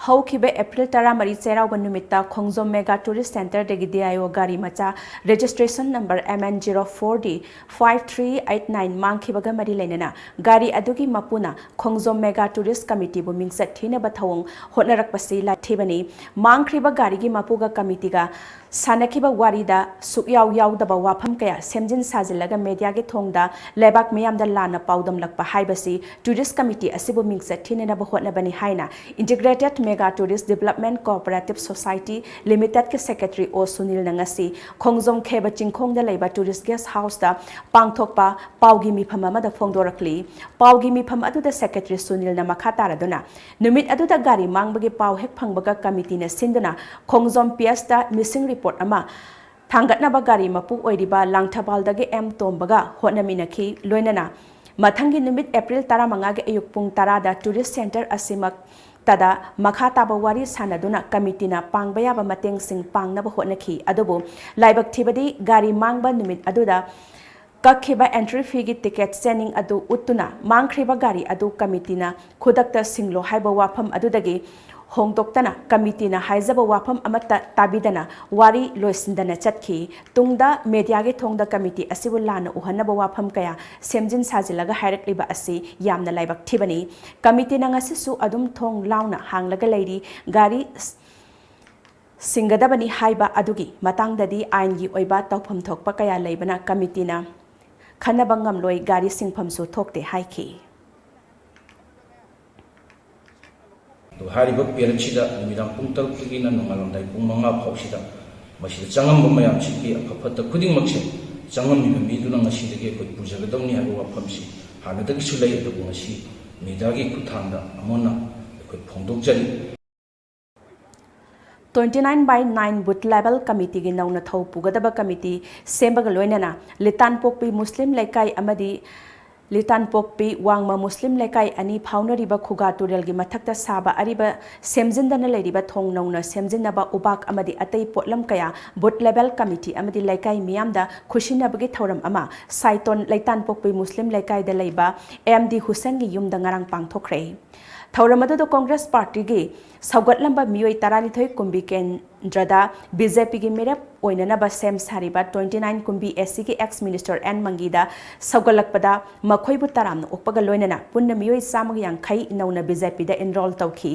ꯍꯧꯈꯤꯕ April ꯇꯔꯥꯃꯔꯤ ꯆꯩꯔꯥꯎꯕ ꯅꯨꯃꯤꯠꯇ ꯈꯣꯡꯖꯣꯝ Mega Tourist Centreꯗꯒꯤ DIO ꯒꯥꯔꯤ ꯃꯆꯥ registration number MN zero four D five three eight nine ꯃꯥꯡꯈꯤꯕꯒ ꯃꯔꯤ ꯂꯩꯅꯅ ꯒꯥꯔꯤ ꯑꯗꯨꯒꯤ ꯃꯄꯨꯅ ꯈꯣꯡꯖꯣꯝ Mega Tourist Committeeꯕꯨ ꯃꯤꯡꯆꯠ ꯊꯤꯅꯕ ꯊꯧꯑꯣꯡ ꯍꯣꯠꯅꯔꯛꯄꯁꯤ ꯂꯥꯏꯊꯤꯕꯅꯤ꯫ ꯃꯥꯡꯈ꯭ꯔꯤꯕ ꯒꯥꯔꯤꯒꯤ ꯃꯄꯨꯒ committeeꯒ ꯁꯥꯟꯅꯈꯤꯕ ꯋꯥꯔꯤꯗ ꯁꯨꯛꯌꯥꯎ ꯌꯥꯎꯗꯕ ꯋꯥꯐꯝ ꯀꯌꯥ ꯁꯦꯝꯖꯤꯟ ꯁꯥꯖꯤꯜꯂꯒ ꯃꯦꯗꯤꯌꯥꯒꯤ ꯊꯣꯡꯗ ꯂꯩꯕꯥꯛ ꯃꯤꯌꯥꯝꯗ ꯂꯥꯟꯅ ꯄꯥꯎꯗꯝꯂꯛꯄ ꯍꯥꯏꯕꯁꯤ tourist committee ꯑꯁꯤꯕꯨ ꯃꯤꯡꯆꯠ ꯊꯤꯅꯅꯕ ꯍꯣꯠꯅꯕꯅꯤ ꯍꯥꯏꯅ Integrated Mega Tourist Development Cooperative Society Limitedꯀꯤ secretary ꯑꯣ ꯁꯨꯅꯤꯜꯅ ꯉꯁꯤ ꯈꯣꯡꯖꯣꯝ ꯈꯦꯕ ꯆꯤꯡꯈꯣꯡꯗ ꯂꯩꯕ tourist guest houseꯇ ꯄꯥꯡꯊꯣꯛꯄ ꯄꯥꯎꯒꯤ ꯃꯤꯐꯝ ꯑꯃꯗ ꯐꯣꯡꯗꯣꯔꯛꯂꯤ꯫ ꯄꯥꯎꯒꯤ ꯃꯤꯐꯝ ꯑꯗꯨꯗ secretary ꯁꯨꯅꯤꯜꯅ ꯃꯈꯥ ꯇꯥꯔꯗꯨꯅ, ꯅꯨꯃꯤꯠ ꯑꯗꯨꯗ ꯒꯥꯔꯤ ꯃꯥꯡꯕꯒꯤ ꯄꯥꯎ ꯍꯦꯛ ꯐꯪꯕꯒ committeeꯅ ꯁꯤꯟꯗꯨꯅ ꯈꯣꯡꯖꯣꯝ PSꯇ missing report ꯑꯃ ꯊꯥꯡꯒꯠꯅꯕ ꯒꯥꯔꯤ ꯃꯄꯨ ꯑꯣꯏꯔꯤꯕ ꯂꯥꯡꯊꯕꯥꯜꯗꯒꯤ ꯑꯦꯝ ꯇꯣꯝꯕꯒ ꯍꯣꯠꯅꯃꯤꯟꯅꯈꯤ꯫ ꯂꯣꯏꯅꯅ ꯃꯊꯪꯒꯤ ꯅꯨꯃꯤꯠ ꯑꯦꯄ꯭ꯔꯤꯜ ꯇꯔꯥꯃꯉꯥꯒꯤ ꯑꯌꯨꯛ ꯄꯨꯡ ꯇꯔꯥꯗ ꯇꯨꯔꯤꯁ ꯁꯦꯟꯇꯔ ꯑꯁꯤꯃꯛꯇꯗ ꯃꯈꯥ ꯇꯥꯕ ꯋꯥꯔꯤ ꯁꯥꯟꯅꯗꯨꯅ ꯀꯃꯤꯇꯤꯅ ꯄꯥꯡꯕ ꯌꯥꯕ ꯃꯇꯦꯡꯁꯤꯡ ꯄꯥꯡꯅꯕ ꯍꯣꯠꯅꯈꯤ꯫ ꯑꯗꯨꯕꯨ ꯂꯥꯏꯕꯛ ꯊꯤꯕꯗꯤ ꯒꯥꯔꯤ ꯃꯥꯡꯕ ꯅꯨꯃꯤꯠ ꯑꯗꯨꯗ ꯀꯛꯈꯤꯕ ꯑꯦꯟꯇ꯭ꯔꯤ ꯐꯤꯒꯤ ꯇꯤꯀꯦꯠ ꯆꯦꯅꯤꯡ ꯑꯗꯨ ꯎꯠꯇꯨꯅ ꯃꯥꯡꯈ꯭ꯔꯤꯕ ꯒꯥꯔꯤ ꯑꯗꯨ ꯀꯃꯤꯇꯤꯅ ꯈꯨꯗꯛꯇ ꯁꯤꯡꯂꯣ ꯍꯥꯏꯕ ꯋꯥꯐꯝ ꯑꯗꯨꯗꯒꯤ ꯍꯣꯡꯗꯣꯛꯇꯅ ꯀꯃꯤꯇꯤꯅ ꯍꯥꯏꯖꯕ ꯋꯥꯐꯝ ꯑꯃꯠꯇ ꯇꯥꯕꯤꯗꯅ ꯋꯥꯔꯤ ꯂꯣꯏꯁꯤꯟꯗꯅ ꯆꯠꯈꯤ꯫ ꯇꯨꯡꯗ ꯃꯦꯗꯤꯌꯥꯒꯤ ꯊꯣꯡꯗ ꯀꯃꯤꯇꯤ ꯑꯁꯤꯕꯨ ꯂꯥꯟꯅ ꯎꯍꯟꯅꯕ ꯋꯥꯐꯝ ꯀꯌꯥ ꯁꯦꯝꯖꯤꯟ ꯁꯥꯖꯤꯜꯂꯒ ꯍꯥꯏꯔꯛꯂꯤꯕ ꯑꯁꯤ ꯌꯥꯝꯅ ꯂꯥꯏꯕꯛ ꯊꯤꯕꯅꯤ꯫ ꯀꯃꯤꯇꯤꯅ ꯉꯁꯤꯁꯨ ꯑꯗꯨꯝ ꯊꯣꯡ ꯂꯥꯎꯅ ꯍꯥꯡꯂꯒ ꯂꯩꯔꯤ꯫ ꯒꯥꯔꯤ ꯁꯤꯡꯒꯗꯕꯅꯤ ꯍꯥꯏꯕ ꯑꯗꯨꯒꯤ ꯃꯇꯥꯡꯗꯗꯤ ꯑꯥꯏꯟꯒꯤ ꯑꯣꯏꯕ ꯇꯧꯐꯝ ꯊꯣꯛꯄ ꯀꯌꯥ ꯂꯩꯕꯅ ꯀꯃꯤꯇꯤꯅ ꯈꯟꯅꯕ ꯉꯝꯂꯣꯏ꯫ ꯒꯥꯔꯤ ꯁꯤꯡꯐꯝꯁꯨ ꯊꯣꯛꯇꯦ ꯍꯥꯏꯈꯤ꯫ ꯑꯗꯨꯒ ꯍꯥꯏꯔꯤꯕ ꯄꯦꯔꯦꯠꯁꯤꯗ ꯅꯨꯃꯤꯗꯥꯡ ꯄꯨꯡ ꯇꯔꯨꯛꯇꯒꯤꯅ ꯅꯣꯡꯉꯥꯜꯂꯝꯗꯥꯏ ꯄꯨꯡ ꯃꯉꯥ ꯐꯥꯎꯁꯤꯗ ꯃꯁꯤꯗ ꯆꯪꯉꯝꯕ ꯃꯌꯥꯝꯁꯤꯒꯤ ꯑꯐ ꯐꯠꯇ ꯈꯨꯗꯤꯡꯃꯛꯁꯦ ꯆꯪꯉꯝꯃꯤꯕ ꯃꯤꯗꯨꯅ ꯉꯁꯤꯗꯒꯤ ꯑꯩꯈꯣꯏ ꯄꯨꯖꯒꯗꯧꯅꯤ ꯍꯥꯏꯕ ꯋꯥꯐꯝꯁꯤ ꯍꯥꯟꯅꯗꯒꯤꯁꯨ ꯂꯩ꯫ ꯑꯗꯨꯕꯨ ꯉꯁꯤ ꯃꯦꯗꯤꯌꯥꯒꯤ ꯈꯨꯠꯊꯥꯡꯗ ꯑꯃꯨꯟꯅ ꯑꯩꯈꯣꯏ ꯐꯣꯡꯗꯣꯛꯆꯔꯤ꯫ Twenty nine by nine Booth Level Committeeꯒꯤ ꯅꯧꯅ ꯊꯧ ꯄꯨꯒꯗꯕ ꯀꯃꯤꯇꯤ ꯁꯦꯝꯕꯒ ꯂꯣꯏꯅꯅ ꯂꯤꯇꯥꯟꯄꯣꯛꯄꯤ ꯃꯨꯁꯂꯤꯝ ꯂꯩꯀꯥꯏ ꯑꯃꯗꯤ ꯂꯤꯇꯥꯟꯄꯣꯛꯄꯤ ꯋꯥꯡꯃ ꯃꯨꯁꯂꯤꯝ ꯂꯩꯀꯥꯏ ꯑꯅꯤ ꯐꯥꯎꯅꯔꯤꯕ ꯈꯨꯒꯥ ꯇꯨꯔꯦꯜꯒꯤ ꯃꯊꯛꯇ ꯁꯥꯕ ꯑꯔꯤꯕ ꯁꯦꯝꯖꯤꯟꯗꯅ ꯂꯩꯔꯤꯕ ꯊꯣꯡ ꯅꯧꯅ ꯁꯦꯝꯖꯤꯟꯅꯕ ꯎꯕꯥꯛ ꯑꯃꯗꯤ ꯑꯇꯩ ꯄꯣꯠꯂꯝ ꯀꯌꯥ Booth Level Committee ꯑꯃꯗꯤ ꯂꯩꯀꯥꯏ ꯃꯤꯌꯥꯝꯗ ꯈꯨꯠꯁꯤꯟꯅꯕꯒꯤ ꯊꯧꯔꯝ ꯑꯃ ꯁꯥꯏꯇꯣꯟ ꯂꯩꯇꯥꯟꯄꯣꯛꯄꯤ ꯃꯨꯁꯂꯤꯝ ꯂꯩꯀꯥꯏꯗ ꯂꯩꯕ ꯑꯦꯝ ꯗꯤ ꯍꯨꯁꯦꯟꯒꯤ ꯌꯨꯝꯗ ꯉꯔꯥꯡ ꯄꯥꯡꯊꯣꯛꯈ꯭ꯔꯦ꯫ ꯊꯧꯔꯝ ꯑꯗꯨꯗ ꯀꯣꯡꯒ꯭ꯔꯦꯁ ꯄꯥꯔꯇꯤꯒꯤ ꯁꯧꯒꯠꯂꯝꯕ ꯃꯤꯑꯣꯏ ꯇꯔꯥꯅꯤꯊꯣꯏ ꯀꯨꯝꯕꯤ ꯀꯦꯟꯗ꯭ꯔꯗ ꯕꯤ ꯖꯦ ꯄꯤꯒꯤ ꯃꯤꯔꯦꯞ ꯑꯣꯏꯅꯅꯕ ꯁꯦꯝ ꯁꯥꯔꯤꯕ twenty nine ꯀꯨꯝꯕꯤ ꯑꯦ ꯁꯤꯒꯤ ex minister ꯑꯦꯟ ꯃꯪꯒꯤꯗ ꯁꯧꯒꯠꯂꯛꯄꯗ ꯃꯈꯣꯏꯕꯨ ꯇꯔꯥꯝꯅ ꯑꯣꯛꯄꯒ ꯂꯣꯏꯅꯅ ꯄꯨꯟꯅ ꯃꯤꯑꯣꯏ ꯆꯥꯝꯃꯒ ꯌꯥꯡꯈꯩ ꯅꯧꯅ ꯕꯤ ꯖꯦ ꯄꯤꯗ enroll ꯇꯧꯈꯤ꯫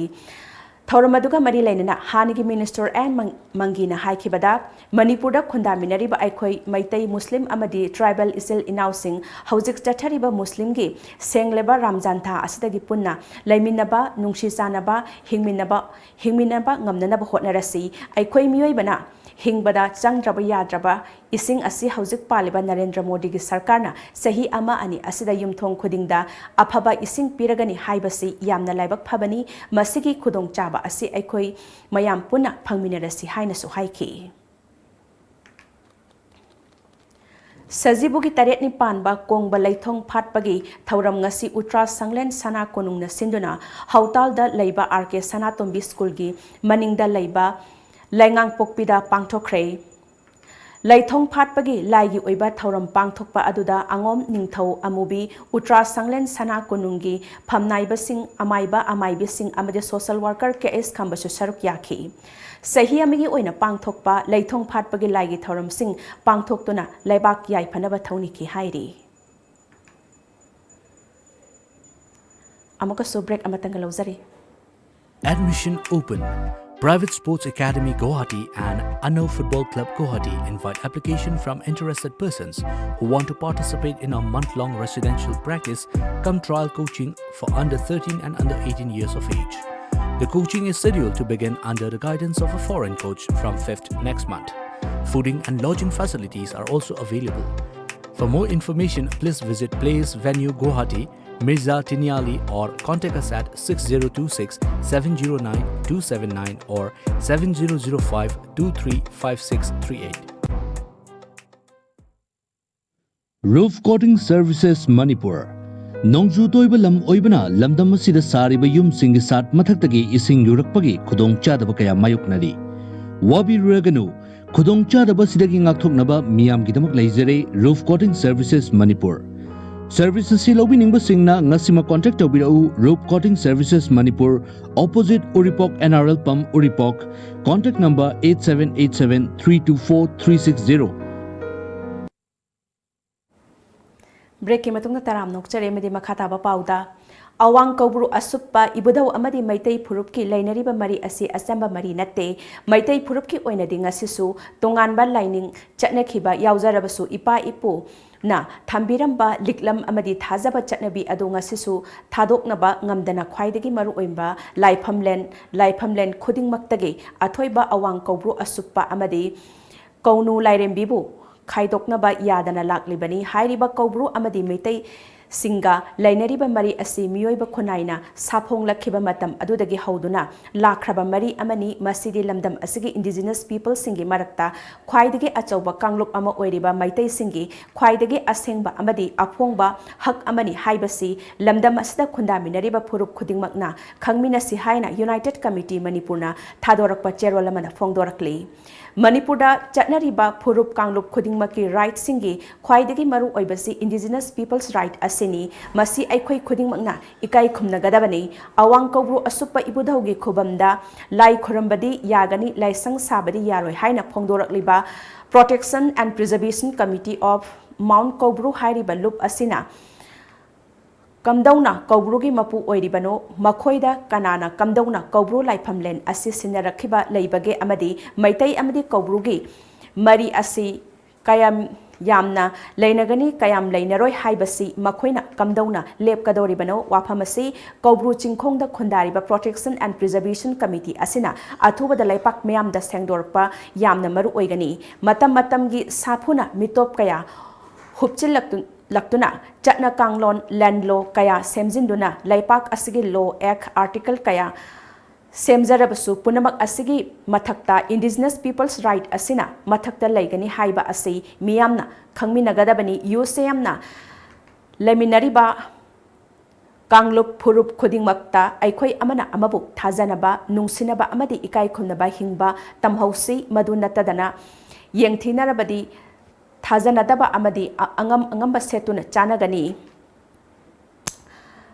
ꯊꯧꯔꯝ ꯑꯗꯨꯒ ꯃꯔꯤ ꯂꯩꯅꯅ ꯍꯥꯟꯅꯒꯤ minister ꯑꯦꯟ ꯃꯪ-, ꯃꯪꯒꯤꯅ ꯍꯥꯏꯈꯤꯕꯗ, ꯃꯅꯤꯄꯨꯔꯗ ꯈꯨꯟꯗꯥꯃꯤꯟꯅꯔꯤꯕ ꯑꯩꯈꯣꯏ ꯃꯩꯇꯩ, ꯃꯨꯁꯂꯤꯝ ꯑꯃꯗꯤ tribal ꯏꯆꯤꯜ ꯏꯅꯥꯎꯁꯤꯡ ꯍꯧꯖꯤꯛ ꯆꯠꯊꯔꯤꯕ ꯃꯨꯁꯂꯤꯝꯒꯤ ꯁꯦꯡꯂꯕ ꯔꯝꯖꯥꯟ ꯊꯥ ꯑꯁꯤꯗꯒꯤ ꯄꯨꯟꯅ ꯂꯩꯃꯤꯟꯅꯕ, ꯅꯨꯡꯁꯤ ꯆꯥꯟꯅꯕ, ꯍꯤꯡꯃꯤꯟꯅꯕ, ꯍꯤꯡꯃꯤꯟꯅꯕ ꯉꯝꯅꯅꯕ ꯍꯣꯠꯅꯔꯁꯤ꯫ ꯑꯩꯈꯣꯏ ꯃꯤꯑꯣꯏꯕꯅ ꯍꯤꯡꯕꯗ ꯆꯪꯗ꯭ꯔꯕ ꯌꯥꯗ꯭ꯔꯕ ꯏꯁꯤꯡ ꯑꯁꯤ ꯍꯧꯖꯤꯛ ꯄꯥꯜꯂꯤꯕ ꯅꯔꯦꯟꯗ꯭ꯔ ꯃꯣꯗꯤꯒꯤ ꯁꯔꯀꯥꯔꯅ ꯆꯍꯤ ꯑꯃ ꯑꯅꯤ ꯑꯁꯤꯗ ꯌꯨꯝꯊꯣꯡ ꯈꯨꯗꯤꯡꯗ ꯑꯐꯕ ꯏꯁꯤꯡ ꯄꯤꯔꯒꯅꯤ ꯍꯥꯏꯕꯁꯤ ꯌꯥꯝꯅ ꯂꯥꯏꯕꯛ ꯐꯕꯅꯤ꯫ ꯃꯁꯤꯒꯤ ꯈꯨꯗꯣꯡꯆꯥꯕ ꯑꯁꯤ ꯑꯩꯈꯣꯏ ꯃꯌꯥꯝ ꯄꯨꯟꯅ ꯐꯪꯃꯤꯟꯅꯔꯁꯤ ꯍꯥꯏꯅꯁꯨ ꯍꯥꯏꯈꯤ꯫ ꯁꯖꯤꯕꯨꯒꯤ ꯇꯔꯦꯠꯅꯤ ꯄꯥꯟꯕ ꯀꯣꯡꯕ ꯂꯩꯊꯣꯡ ꯐꯥꯠꯄꯒꯤ ꯊꯧꯔꯝ ꯉꯁꯤ ꯎꯇ꯭ꯔꯥ ꯁꯪꯂꯦꯟ ꯁꯅꯥ ꯀꯣꯅꯨꯡꯅ ꯁꯤꯟꯗꯨꯅ ꯍꯧꯇꯥꯜꯗ ꯂꯩꯕ ꯑꯥꯔ ꯀꯦ ꯁꯅꯥꯇꯣꯝꯕꯤ ꯁ꯭ꯀꯨꯜꯒꯤ ꯃꯅꯤꯡꯗ ꯂꯩꯕ ꯂꯩꯉꯥꯡꯄꯣꯛꯄꯤꯗ ꯄꯥꯡꯊꯣꯛꯈ꯭ꯔꯦ꯫ ꯂꯩꯊꯣꯡ ꯐꯥꯠꯄꯒꯤ ꯂꯥꯏꯒꯤ ꯑꯣꯏꯕ ꯊꯧꯔꯝ ꯄꯥꯡꯊꯣꯛꯄ ꯑꯗꯨꯗ ꯑꯉꯣꯝ ꯅꯤꯡꯊꯧ ꯑꯃꯨꯕꯤ, ꯎꯇ꯭ꯔꯥ ꯁꯪꯂꯦꯟ ꯁꯅꯥ ꯀꯣꯅꯨꯡꯒꯤ ꯐꯝꯅꯥꯏꯕꯁꯤꯡ, ꯑꯃꯥꯏꯕ ꯑꯃꯥꯏꯕꯤꯁꯤꯡ ꯑꯃꯗꯤ ꯁꯣꯁꯦꯜ ꯋꯥꯔꯀꯔ ꯀꯦ ꯑꯦꯁ ꯈꯝꯕꯁꯨ ꯁꯔꯨꯛ ꯌꯥꯈꯤ꯫ ꯆꯍꯤ ꯑꯃꯒꯤ ꯑꯣꯏꯅ ꯄꯥꯡꯊꯣꯛꯄ ꯂꯩꯊꯣꯡ ꯐꯥꯠꯄꯒꯤ ꯂꯥꯏꯒꯤ ꯊꯧꯔꯝꯁꯤꯡ ꯄꯥꯡꯊꯣꯛꯇꯨꯅ ꯂꯩꯕꯥꯛ ꯌꯥꯏꯐꯅꯕ ꯊꯧꯅꯤꯈꯤ ꯍꯥꯏꯔꯤ꯫ ꯑꯃꯨꯛꯀꯁꯨ break ꯑꯃꯇꯪꯒ ꯂꯧꯖꯔꯤ꯫ Admission open. Private Sports Academy Guwahati and Anno Football Club Guwahati invite application from interested persons who want to participate in a month-long residential practice cum trial coaching for under thirteen and under eighteen years of age. The coaching is scheduled to begin under the guidance of a foreign coach from fifth next month. Fooding and lodging facilities are also available. For more information, please visit Place Venue Guwahati, Mirza Tiniali, or contact us at six zero two six seven zero nine two seven nine or seven zero zero five two three five six three eight. Roof Coating Services Manipur. ꯅꯣꯡꯖꯨ ꯇꯣꯏꯕ ꯂꯝ ꯑꯣꯏꯕꯅ ꯂꯝꯗꯝ ꯑꯁꯤꯗ ꯁꯥꯔꯤꯕ ꯌꯨꯝꯁꯤꯡꯒꯤ ꯁꯥꯠ ꯃꯊꯛꯇꯒꯤ ꯏꯁꯤꯡ ꯌꯨꯔꯛꯄꯒꯤ ꯈꯨꯗꯣꯡꯆꯥꯗꯕ ꯀꯌꯥ ꯃꯥꯌꯣꯛꯅꯔꯤ꯫ ꯋꯥꯕꯤꯔꯨꯔꯒꯅꯨ, ꯈꯨꯗꯣꯡꯆꯥꯗꯕꯁꯤꯗꯒꯤ ꯉꯥꯛꯊꯣꯛꯅꯕ ꯃꯤꯌꯥꯝꯒꯤꯗꯃꯛ ꯂꯩꯖꯔꯦ Roof Coating Services Manipur. Service ꯑꯁꯤ ꯂꯧꯕꯤꯅꯤꯡꯕꯁꯤꯡꯅ ꯉꯁꯤꯃꯛ contact ꯇꯧꯕꯤꯔꯛꯎ, Roof Coating Services Manipur, opposite Uripok N R L Pump, Uripok. Contact number eight seven eight seven three two four three six zero. ꯕ꯭ꯔꯦꯛꯀꯤ ꯃꯇꯨꯡꯗ ꯇꯔꯥꯝꯅ ꯑꯣꯛꯆꯔꯤ ꯑꯃꯗꯤ ꯃꯈꯥ ꯇꯥꯕ ꯄꯥꯎꯗ, ꯑꯋꯥꯡ ꯀꯧꯕ꯭ꯔꯨ ꯑꯁꯨꯞꯄ ꯏꯕꯨꯙꯧ ꯑꯃꯗꯤ ꯃꯩꯇꯩ ꯐꯨꯔꯨꯞꯀꯤ ꯂꯩꯅꯔꯤꯕ ꯃꯔꯤ ꯑꯁꯤ ꯑꯆꯝꯕ ꯃꯔꯤ ꯅꯠꯇꯦ꯫ ꯃꯩꯇꯩ ꯐꯨꯔꯨꯞꯀꯤ ꯑꯣꯏꯅꯗꯤ ꯉꯁꯤꯁꯨ ꯇꯣꯉꯥꯟꯕ ꯂꯥꯏꯅꯤꯡ ꯆꯠꯅꯈꯤꯕ ꯌꯥꯎꯖꯔꯕꯁꯨ, ꯏꯄꯥ ꯏꯄꯨꯅ ꯊꯝꯕꯤꯔꯝꯕ ꯂꯤꯛꯂꯝ ꯑꯃꯗꯤ ꯊꯥꯖꯕ ꯆꯠꯅꯕꯤ ꯑꯗꯨ ꯉꯁꯤꯁꯨ ꯊꯥꯗꯣꯛꯅꯕ ꯉꯝꯗꯅ ꯈ꯭ꯋꯥꯏꯗꯒꯤ ꯃꯔꯨꯑꯣꯏꯕ ꯂꯥꯏꯐꯝꯂꯦꯟ, ꯂꯥꯏꯐꯝꯂꯦꯟ ꯈꯨꯗꯤꯡꯃꯛꯇꯒꯤ ꯑꯊꯣꯏꯕ ꯑꯋꯥꯡ ꯀꯧꯕ꯭ꯔꯨ ꯑꯁꯨꯞꯄ ꯑꯃꯗꯤ ꯀꯧꯅꯨ ꯂꯥꯏꯔꯦꯝꯕꯤꯕꯨ ꯈꯥꯏꯗꯣꯛꯅꯕ ꯌꯥꯗꯅ ꯂꯥꯛꯂꯤꯕꯅꯤ꯫ ꯍꯥꯏꯔꯤꯕ ꯀꯧꯕ꯭ꯔꯨ ꯑꯃꯗꯤ ꯃꯩꯇꯩ ꯁꯤꯡꯒ ꯂꯩꯅꯔꯤꯕ ꯃꯔꯤ ꯑꯁꯤ ꯃꯤꯑꯣꯏꯕ ꯈꯨꯟꯅꯥꯏꯅ ꯁꯥꯐꯣꯡꯂꯛꯈꯤꯕ ꯃꯇꯝ ꯑꯗꯨꯗꯒꯤ ꯍꯧꯗꯨꯅ ꯂꯥꯛꯈ꯭ꯔꯕ ꯃꯔꯤ ꯑꯃꯅꯤ꯫ ꯃꯁꯤꯗꯤ ꯂꯝꯗꯝ ꯑꯁꯤꯒꯤ indigenous peopleꯁꯤꯡꯒꯤ ꯃꯔꯛꯇ ꯈ꯭ꯋꯥꯏꯗꯒꯤ ꯑꯆꯧꯕ ꯀꯥꯡꯂꯨꯞ ꯑꯃ ꯑꯣꯏꯔꯤꯕ ꯃꯩꯇꯩꯁꯤꯡꯒꯤ ꯈ꯭ꯋꯥꯏꯗꯒꯤ ꯑꯁꯦꯡꯕ ꯑꯃꯗꯤ ꯑꯐꯣꯡꯕ ꯍꯛ ꯑꯃꯅꯤ ꯍꯥꯏꯕꯁꯤ ꯂꯝꯗꯝ ꯑꯁꯤꯗ ꯈꯨꯟꯗꯥꯃꯤꯟꯅꯔꯤꯕ ꯐꯨꯔꯨꯞ ꯈꯨꯗꯤꯡꯃꯛꯅ ꯈꯪꯃꯤꯟꯅꯁꯤ ꯍꯥꯏꯅ United Committee ꯃꯅꯤꯄꯨꯔꯅ ꯊꯥꯗꯣꯔꯛꯄ ꯆꯦꯔꯣꯜ ꯑꯃꯅ ꯐꯣꯡꯗꯣꯔꯛꯂꯤ꯫ ꯃꯅꯤꯄꯨꯔꯗ ꯆꯠꯅꯔꯤꯕ ꯐꯨꯔꯨꯞ ꯀꯥꯡꯂꯨꯞ ꯈꯨꯗꯤꯡꯃꯛꯀꯤ rightꯁꯤꯡꯒꯤ ꯈ꯭ꯋꯥꯏꯗꯒꯤ ꯃꯔꯨ ꯑꯣꯏꯕꯁꯤ indigenous people's right ꯑꯁꯤꯅꯤ꯫ ꯃꯁꯤ ꯑꯩꯈꯣꯏ ꯈꯨꯗꯤꯡꯃꯛꯅ ꯏꯀꯥꯏ ꯈꯨꯝꯅꯒꯗꯕꯅꯤ꯫ ꯑꯋꯥꯡ ꯀꯧꯕ꯭ꯔꯨ ꯑꯁꯨꯞꯄ ꯏꯕꯨꯙꯧꯒꯤ ꯈꯨꯕꯝꯗ ꯂꯥꯏ ꯈꯨꯔꯨꯝꯕꯗꯤ ꯌꯥꯒꯅꯤ, ꯂꯥꯏꯁꯪ ꯁꯥꯕꯗꯤ ꯌꯥꯔꯣꯏ ꯍꯥꯏꯅ ꯐꯣꯡꯗꯣꯔꯛꯂꯤꯕ Protection and Preservation Committee of Mount ꯀꯧꯕ꯭ꯔꯨ ꯍꯥꯏꯔꯤꯕ ꯂꯨꯞ ꯑꯁꯤꯅ ꯀꯝꯗꯧꯅ ꯀꯧꯕ꯭ꯔꯨꯒꯤ ꯃꯄꯨ ꯑꯣꯏꯔꯤꯕꯅꯣ, ꯃꯈꯣꯏꯗ ꯀꯅꯥꯅ ꯀꯝꯗꯧꯅ ꯀꯧꯕ꯭ꯔꯨ ꯂꯥꯏꯐꯝꯂꯦꯟ ꯑꯁꯤ ꯁꯤꯟꯅꯔꯛꯈꯤꯕ ꯂꯩꯕꯒꯦ ꯑꯃꯗꯤ ꯃꯩꯇꯩ ꯑꯃꯗꯤ ꯀꯧꯕ꯭ꯔꯨꯒꯤ ꯃꯔꯤ ꯑꯁꯤ ꯀꯌꯥꯝ ꯌꯥꯝꯅ ꯂꯩꯅꯒꯅꯤ, ꯀꯌꯥꯝ ꯂꯩꯅꯔꯣꯏ ꯍꯥꯏꯕꯁꯤ ꯃꯈꯣꯏꯅ ꯀꯝꯗꯧꯅ ꯂꯦꯞꯀꯗꯧꯔꯤꯕꯅꯣ? ꯋꯥꯐꯝ ꯑꯁꯤ ꯀꯧꯕ꯭ꯔꯨ ꯆꯤꯡꯈꯣꯡꯗ ꯈꯨꯟꯗꯥꯔꯤꯕ Protection and Preservation Committee ꯑꯁꯤꯅ ꯑꯊꯨꯕꯗ ꯂꯩꯄꯥꯛ ꯃꯤꯌꯥꯝꯗ ꯁꯦꯡꯗꯣꯔꯛꯄ ꯌꯥꯝꯅ ꯃꯔꯨ ꯑꯣꯏꯒꯅꯤ꯫ ꯃꯇꯝ ꯃꯇꯝꯒꯤ ꯁꯥꯐꯨꯅ ꯃꯤꯇꯣꯞ ꯀꯌꯥ ꯍꯨꯞꯆꯤꯜꯂꯛꯇꯨ-, ꯂꯛꯇꯨꯅ ꯆꯠꯅ ꯀꯥꯡꯂꯣꯟ, land law ꯀꯌꯥ ꯁꯦꯝꯖꯤꯟꯗꯨꯅ ꯂꯩꯄꯥꯛ ꯑꯁꯤꯒꯤ law, act, article ꯀꯌꯥ ꯁꯦꯝꯖꯔꯕꯁꯨ ꯄꯨꯝꯅꯃꯛ ꯑꯁꯤꯒꯤ ꯃꯊꯛꯇ indigenous people's right ꯑꯁꯤꯅ ꯃꯊꯛꯇ ꯂꯩꯒꯅꯤ ꯍꯥꯏꯕ ꯑꯁꯤ ꯃꯤꯌꯥꯝꯅ ꯈꯪꯃꯤꯟꯅꯒꯗꯕꯅꯤ꯫ UCMꯅ ꯂꯩꯃꯤꯟꯅꯔꯤꯕ ꯀꯥꯡꯂꯨꯞ ꯐꯨꯔꯨꯞ ꯈꯨꯗꯤꯡꯃꯛꯇ ꯑꯩꯈꯣꯏ ꯑꯃꯅ ꯑꯃꯕꯨ ꯊꯥꯖꯅꯕ, ꯅꯨꯡꯁꯤꯅꯕ ꯑꯃꯗꯤ ꯏꯀꯥꯏ ꯈꯨꯝꯅꯕ ꯍꯤꯡꯕ ꯇꯝꯍꯧꯁꯤ꯫ ꯃꯗꯨ ꯅꯠꯇꯗꯅ ꯌꯦꯡꯊꯤꯅꯔꯕꯗꯤ ꯊꯥꯖꯅꯗꯕ ꯑꯃꯗꯤ ꯑ-, ꯑꯉꯝ ꯑꯉꯝꯕ ꯁꯦꯠꯇꯨꯅ ꯆꯥꯅꯒꯅꯤ꯫